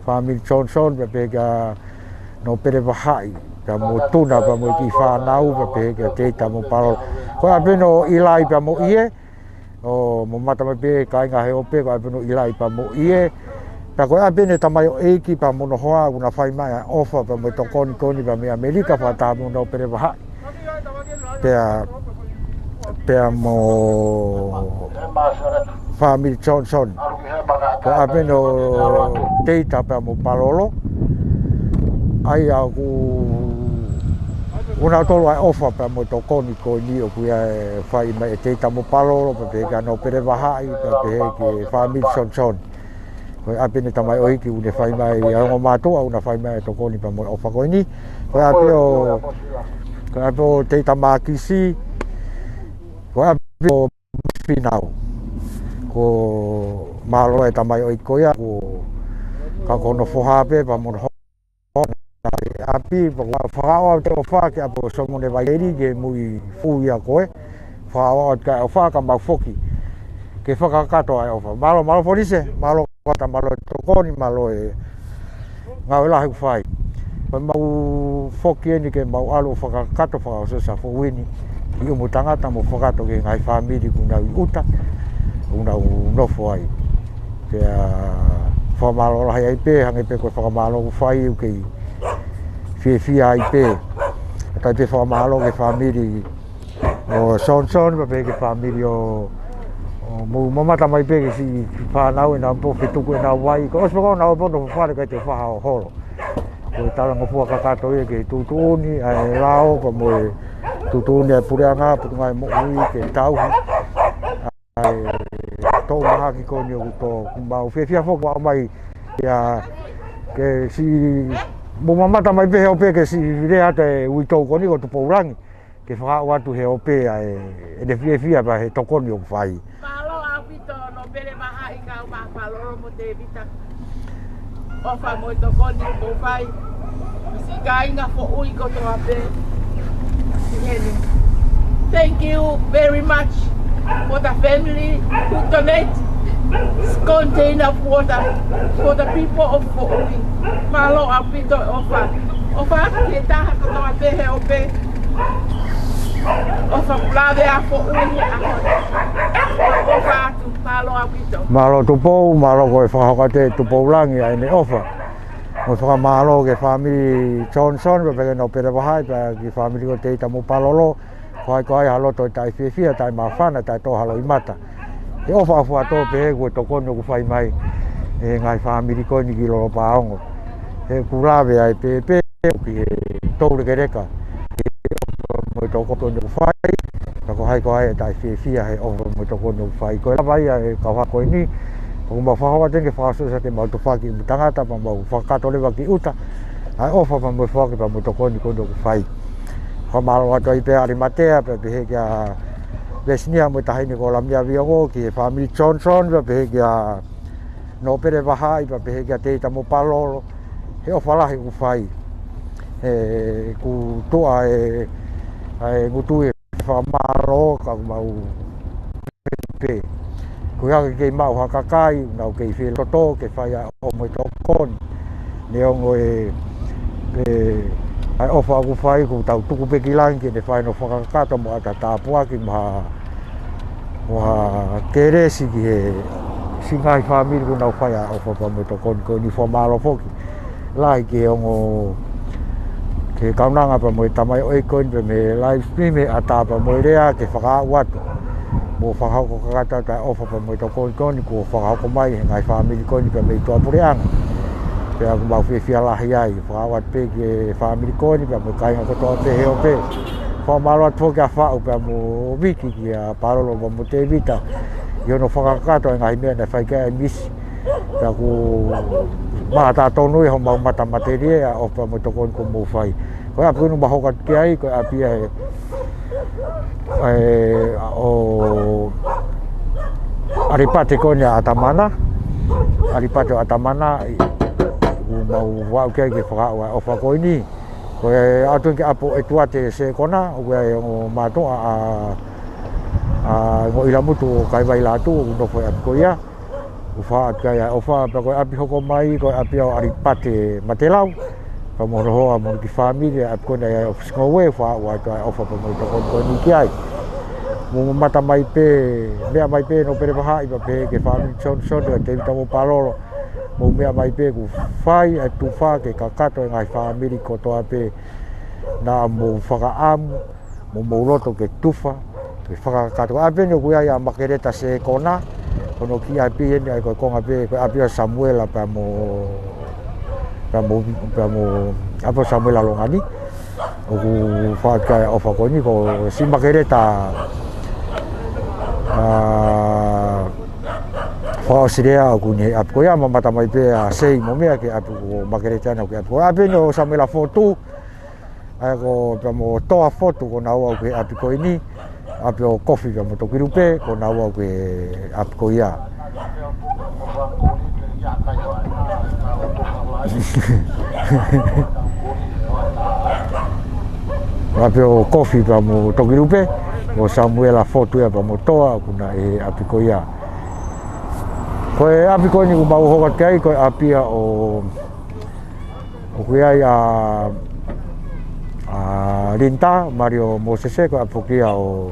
fāmili Johnson pea pehē kia Nōpele Vahaʻi, pea mo Tuna, pea mo e kiʻi fānau, pea pehē kia Teita mo Palolo. Ko e ʻapi eni ʻo ʻIlai pea mo ʻIe, ʻo mo mamata mai pē kāinga he ope, ko e ʻapi eni ʻo ʻIlai pea mo ʻIe. Pea ko e ʻapi eni tamaioʻeiki pea mo hono hoa, ʻoku na fai mai ʻa e ʻofa pea mo e tokoni ko eni pea mei ʻAmelika, fakataha mo Nōpele Vahaʻi. Pea, pea mo fāmili Johnson. Ko e ʻapi eni ʻo Teita pea mo Palolo. ʻA ia ʻoku, ʻoku na tolu ʻa e ʻofa pea mo e tokoni ko eni ʻoku ʻi ai ʻe fai mai ʻe Teita mo Palolo, pea pehē kia Nōpele Vahaʻi, pea pehē ki he fāmili Johnson. Ko e ʻapi eni tamaioʻeiki ʻoku ne fai mai ʻa e ongo mātuʻa ʻoku na fai mai ʻa e tokoni pea mo e ʻofa ko eni. Ko e ʻapi ʻo, ko e ʻapi ʻo Teita Mākisi, ko e ʻapi ʻo Fīnau. Ko mālō e tamaioʻeiki ko ia, ko ka ko hono foha pē, pea mo hono hoa ʻapi, pea ʻoku fakaʻosi atu e ʻofa ki he ʻapi ʻo Solomone Vaileli ke mui fū ia ko e. Fakaʻosi atu e ʻofa ka mau foki ke fakakakato ʻa e ʻofa. Mālō, mālō Fonise, mālō ka mālō e tokoni, mālō e ngāue lahi ʻoku fai. Pea mau foki eni ke mau ʻalu ʻo fakakakato fakaʻosi ʻa e foʻui ni ʻi ʻUmutangata mo fakakakato ki he ngaahi fāmili ʻoku nau ʻi ʻuta, ʻoku nau nofo ai. Pea fakamālō lahi ai pē, hangē pē ko e fakamālō ʻoku fai ʻoku kei fiefia ai pē. ʻOku ʻikai pē fakamālō ki he fāmili ʻo Johnson, pea pehē ki he fāmili ʻo, ʻo mou mamata mai pē ki he siʻi fānau ʻenau pō fetuku ʻenau vai. Ko e ʻosi pē ko ʻenau pō nofo fale ʻikai te faha ʻo holo. Ko e talangofua kakato ia ki he tuʻutuʻuni ʻa e lao, pea mo e tuʻutuʻuni ʻa e puleʻanga, Potungāue Moʻui ke tauhi ʻa e toʻu mahaki ko eni ʻoku tō. Mau fiefia foki ʻoku ʻomai ia ke siʻi, mou mamata mai pē he ope ke siʻi lea atu e uitou ko eni ko Tupoulangi ke fakaaʻu atu he ope ʻa e, ʻene fiefia pea he tokoni ʻoku fai. Mālō ʻaupito Nōpele Vahaʻi kae ʻumaʻā Palolo mo Tēvita. ʻOfa mo e tokoni ʻoku fai. Siʻi kāinga foʻui kotoa pē ʻi heni. Thank you very much for the family who donate this container of water for the people of Foʻui. Mālō ʻaupito e ʻofa. ʻOfa atu ki he taha kotoa pē he ope. ʻOfa ʻoku lave ʻa Foʻui he ʻaho ni. ʻOfa atu, mālō ʻaupito. Mālō Tupou, mālō ko e fakahoko atu ʻe Tupoulangi ʻa ʻene ʻofa. Mo e fakamālō ki he fāmili Johnson, pea pehē ki he Nōpele Vahaʻi, pea ki he fāmili ko Teita mo Palolo, ko hai ko hai ha loto ʻe taʻefiefia, taʻemāfana, taʻetō ha loʻimata. He ʻofa ʻoku faʻa tō pē he ko e tokoni ʻoku fai mai ʻe he ngaahi fāmili ko eni ki Lolopaongo. He ʻoku lave ai pē pē ki he toulekeleka. He ʻofa mo e tokoni ʻoku fai, ka ko hai ko hai ʻe taʻefiefia he ʻofa mo e tokoni ʻoku fai. Ko e lava ia e kau hako eni, ʻoku mau fakahoko atu ke fakaʻosi ʻa e mau tufaki ʻi ʻUmutangata, pea mau fakakakato leva ki ʻuta ʻa e ʻofa pea mo e foaki pea mo e tokoni ko eni ʻoku fai. Fakamālō atu ai pē ʻa ʻAlimatea, pea pehē kia Vesinia mo e taʻahine ko Lamia Viongo, ki he fāmili Johnson, pea pehē kia Nōpele Vahaʻi, pea pehē kia Teita mo Palolo, he ʻofa lahi ʻoku fai. He ʻoku tuʻa e, ʻa e ngutu e fakamālō ka mau pē. Ko e hā ke kei maʻu ha kakai, nau kei fie loto ke fai ʻa e ʻofa mo e tokoni. Neongo e, e, ʻa e ʻofa ʻoku fai, ʻoku tau tuku pē ki langi ke ne fai hono fakakakato mo ʻata tāpuaki mo ha, mo ha kelesi ki he siʻi ngaahi fāmili ʻoku nau fai ʻa e ʻofa pea mo e tokoni ko eni. Fakamālō foki lahi ki he ongo, ki he kaunanga pea mo e tamaioʻeiki ko eni pea mei he live stream he ʻatā pea mo e lea ke fakaaʻu atu mo fakahoko kakato atu ʻa e ʻofa pea mo e tokoni ko eni kuo fakahoko mai he ngaahi fāmili ko eni pea mei tuʻapuleʻanga. Pea ʻoku mau fiefia lahi ai, fakaaʻu atu pē ki he fāmili ko eni pea mo e kāinga kotoa pē he ope. Fakamālō atu foki ʻa Faʻu pea mo Viki kia Palolo pea mo Tēvita ʻi hono fakakakato e ngaahi meʻa naʻe fai ki ai e misi. Pea ʻoku Mahalo tonu ʻi homau mata matelie ʻa e ʻofa mo e tokoni kuo mou fai. Ko e ʻapi ko eni ʻoku mau hoko atu ki ai, ko e ʻapi ia ʻe, ʻe, ʻo ʻAlipate ko eni ʻa ʻAtamana. ʻAlipate ʻo ʻAtamana, ʻoku mau aʻu ki ai ke fakaaʻu ʻa e ʻofa ko eni. Ko e ʻalu atu ki he ʻapi ʻo ʻEtuate Sekona, ʻoku ʻi ai e ongo mātuʻa ʻa, ʻa Ngoʻilamutu ʻo Kaivailatu, ʻoku nofo he ʻapi ko ia. ʻOku fakaaʻu ki ai ʻa e ʻofa, pea ko e ʻapi hoko mai, ko e ʻapi ʻo ʻAlipate Matelau, pea mo hono hoa mo hono kiʻi fāmili, ʻa e ʻapi ko eni ʻa e ʻofisi ngoue, fakaaʻu atu ʻa e ʻofa pea mo e tokoni ko eni ki ai. Mou mamata mai pē, meʻa mai pē Nōpele Vahaʻi, pea pehē ki he fāmili Johnson, ʻa Tēvita mo Palolo, mou meʻa mai pē ʻoku fai ʻa e tufa ke kakato e ngaahi fāmili kotoa pē naʻa mou fakaʻamu, mo mou loto ke tufa, ke fakakakato. ʻApi eni ʻoku ʻi ai ʻa Makeleta Sekona, ko hono kiʻi ʻapi eni ʻa ia ko e konga pē, ko e ʻapi ʻo Samuela pea mo, pea mo, pea mo, ʻapi ʻo Samuela Longani. ʻOku fakaaʻu ki ai ʻa e ʻofa ko eni, ko siʻi Makeleta, ʻa, fakaʻosilea ʻoku ʻi he ʻapi ko ia, mamata mai pē ʻa Sei mo meʻa ki he ʻapi ko Makeleta ʻoku ʻi he ʻapi ko ia. ʻApi eni ʻo Samuela Fotu, ʻa ia ko pea mo Toa Fotu ko naua ʻoku ʻi he ʻapi ko eni, ʻapi ʻo Kofi pea mo Tokilupe, ko naua ʻoku ʻi he ʻapi ko ia. ʻApi ʻo Kofi pea mo Tokilupe, ko Samuela Fotu ia pea mo Toa, ʻoku na ʻi he ʻapi ko ia. Ko e ʻapi ko eni ʻoku mau hoko atu ki ai, ko e ʻapi ia ʻo ʻOku ʻi ai ʻa, ʻa Linita, Mario Mosese, ko e ʻapi foki ia ʻo,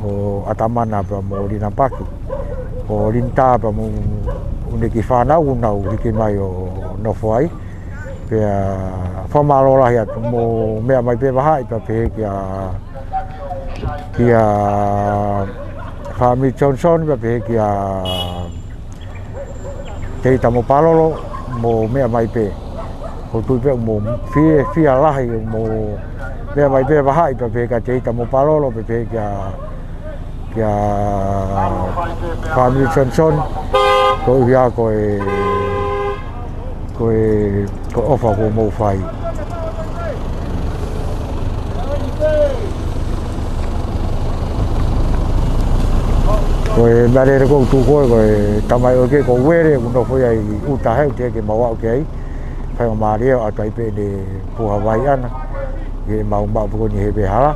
ʻo ʻAtamana pea mo Lina Paki. Ko Linita pea mo ʻene kiʻi fānau ʻoku nau hiki mai ʻo nofo ai. Pea fakamālō lahi atu, mou meʻa mai pē Vahaʻi pea pehē kia, kia fāmili Johnson pea pehē kia Tēvita mo Palolo, mou meʻa mai pē. ʻOku ou tui pē ʻoku mou fiefia lahi, mou meʻa mai pē Vahaʻi pea pehē kia Tēvita mo Palolo, pea pehē kia, kia fāmili Johnson, koeʻuhi ko e, ko e, ko e ʻofa kuo mou fai. Ko e meʻalele ʻoku ou tuku ko ē, ko e tamai ʻoku ke ko Uele, ʻoku nofo ia ʻi ʻuta he ʻoku teʻeki ke mau aʻu ki ai. Faingamālie ʻo ʻatu ai pē ʻene puha vai ʻana ke mau maʻu pē ko eni he veʻehala.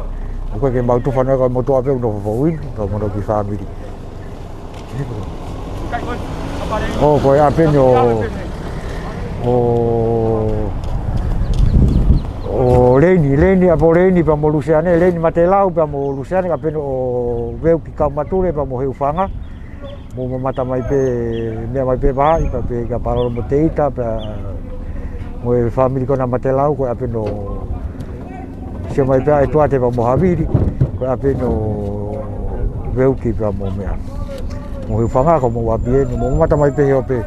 ʻOku ʻikai ke mau tufa noa, ko e motuʻa pē ʻoku nofo foʻou eni, ko hono kiʻi fāmili. ʻO ko e ʻapi eni ʻo, ʻo, ʻo Leini, Leini, ʻapi ʻo Leini pea mo Luseane, Leini Matelau pea mo Luseane, ʻapi eni ʻo Veuki Kaumatule pea mo Heufanga. Mou mamata mai pē, meʻa mai pē Vahaʻi pea pehē kia Palolo mo Tēvita pea mo e fāmili ko ena Matelau, ko e ʻapi eni ʻo Sio mai pē ʻa ʻEtuate pea mo Havili, ko e ʻapi eni ʻo Veuki pea mo meʻa. Mo Heufanga ko homou ʻapi eni, mou mamata mai pē he ope.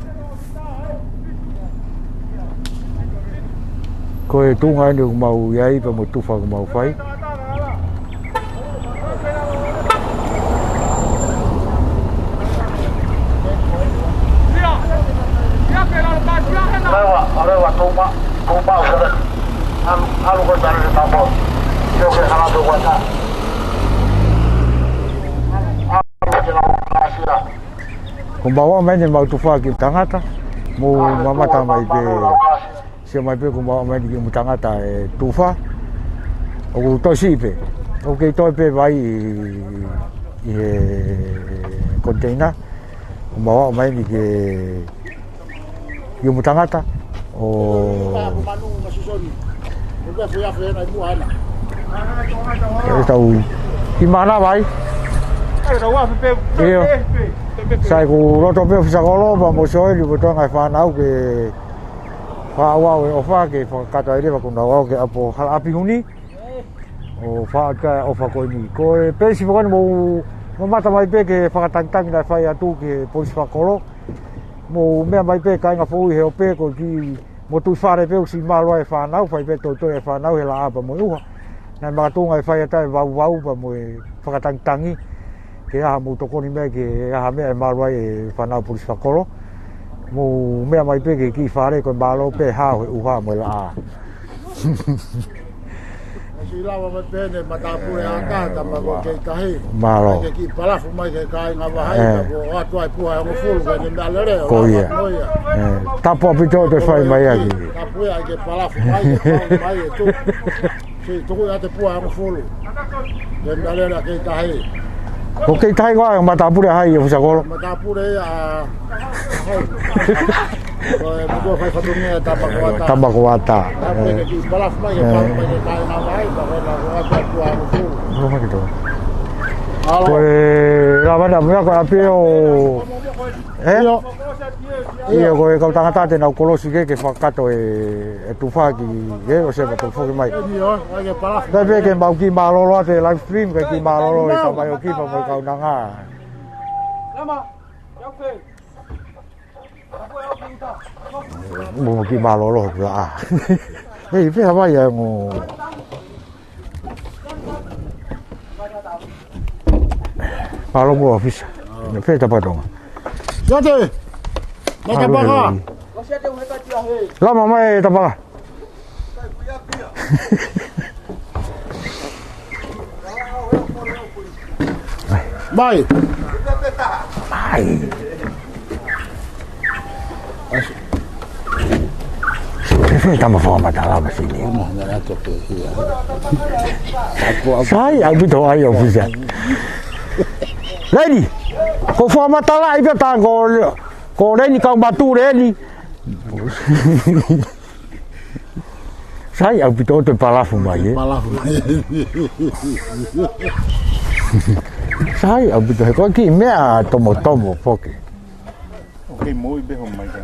Ko e tuʻunga eni ʻoku mau ʻi ai pea mo e tufa ʻoku mau fai. Leva, leva, toma. Ko pau, sere. Alu, alu ko tare le tapo. Yo ke hala to wata. Alu ke la gracia. Ko mau ō mai eni mau tufa ki tangata, mou mamata mai pē. Sio mai pē ko mau ō mai eni ki mui tangata e tufa. ʻOku tosi pē. ʻOku kei toe pē vai ʻi, ʻi he container. Ko mau ō mai eni ki ki mui tangata ʻo e tau ki mana vai. ʻIo. Sai ʻoku loto pē ʻo fisakolo pea mo Soeli ko e toenga e fānau ke fakaʻauʻau e ʻofa ke fakakakato ai leva ko nau ō ki he ʻapi ʻo Halaʻapi Huni. ʻO fakaaʻu ki ai e ʻofa ko eni. Ko e peisi foki eni mou mamata mai pē ki he fakatangitangi naʻe fai atu ki he polisi fakakolo. Mou meʻa mai pē kāinga foʻou ʻi he ope ko e kiʻi motuʻi fale pē ʻoku siʻi malu ai e fānau, fai pē toitoi e fānau he laʻā pea mo e ʻuha. Naʻe makatuʻunga e fai atu e vauvau pea mo e fakatangitangi. Ke ʻi ai haʻamou tokoni mai ke ʻi ai ha meʻa ʻe malu ai e fānau polisi fakakolo. Mou meʻa mai pē ki he kiʻi fale, ko e mālō pē hao he ʻuha mo e laʻā. Siʻi lava mai pē ʻene matāpule ʻa Kata mo Kei Tahi. Mālō. Ke kiʻi palafu mai ki he kāinga Vahaʻi, ē, ka ko ʻoatu ai puha ʻe hongofulu ke ne meʻalele, ʻo lava ia. Ko ia. Ē, tapu ʻaupito hoʻo toe fai mai ʻaki. Tapu ia ke palafu mai, ke palafu mai, ē, tuku. Siʻi tuku ia ʻa e puha ʻe hongofulu. Ke meʻalele ʻa Kei Tahi. Ko Kei Tahi ko e matāpule ʻa hai, ʻofisa kolo? Matāpule ia ʻa hai. Ko e motuʻa fai fatongia ʻa Tabakoata. Tabakoata. Tapu ia ke kiʻi palafu mai, ke palafu mai ki he kāinga Vahaʻi, ka ko e na ko ʻoatu ai puha ʻe hongofulu. Ua mai ki tō. ʻAlo. Ko e lava na mea ko e ʻapi ʻo, ē? ʻIo. ʻIo, ko e kau tangata te nau kolosi ke, ke fakakakato e, e tufa ki, ke ʻo se fakatofoki mai. ʻIo, ʻai ke palafu. Pea pē ke mau kiʻi mālōlō atu e live stream, ke kiʻi mālōlō e tamai ʻo kipa mo e kaunanga. Mo kiʻi mālōlō hoku laʻā. Hei, pē Hawaii ʻa e ngo. Mālō mo ʻofisa. Pē Tabatonga. Siate! Mai Tabaka! Lama mai Tabaka. Mai. Mai. Fēfē tama fakamatala masini? Sai ʻaupito ai ʻofisa. Leni, ko fakamatala ai pē tā ko, ko Leni kau matu Leni. Sai ʻaupito ʻo toe palafu mai, ē? Palafu mai. Sai ʻaupito he ko e kiʻi meʻa tomotomo foki. Ok, mo i beho mai ka.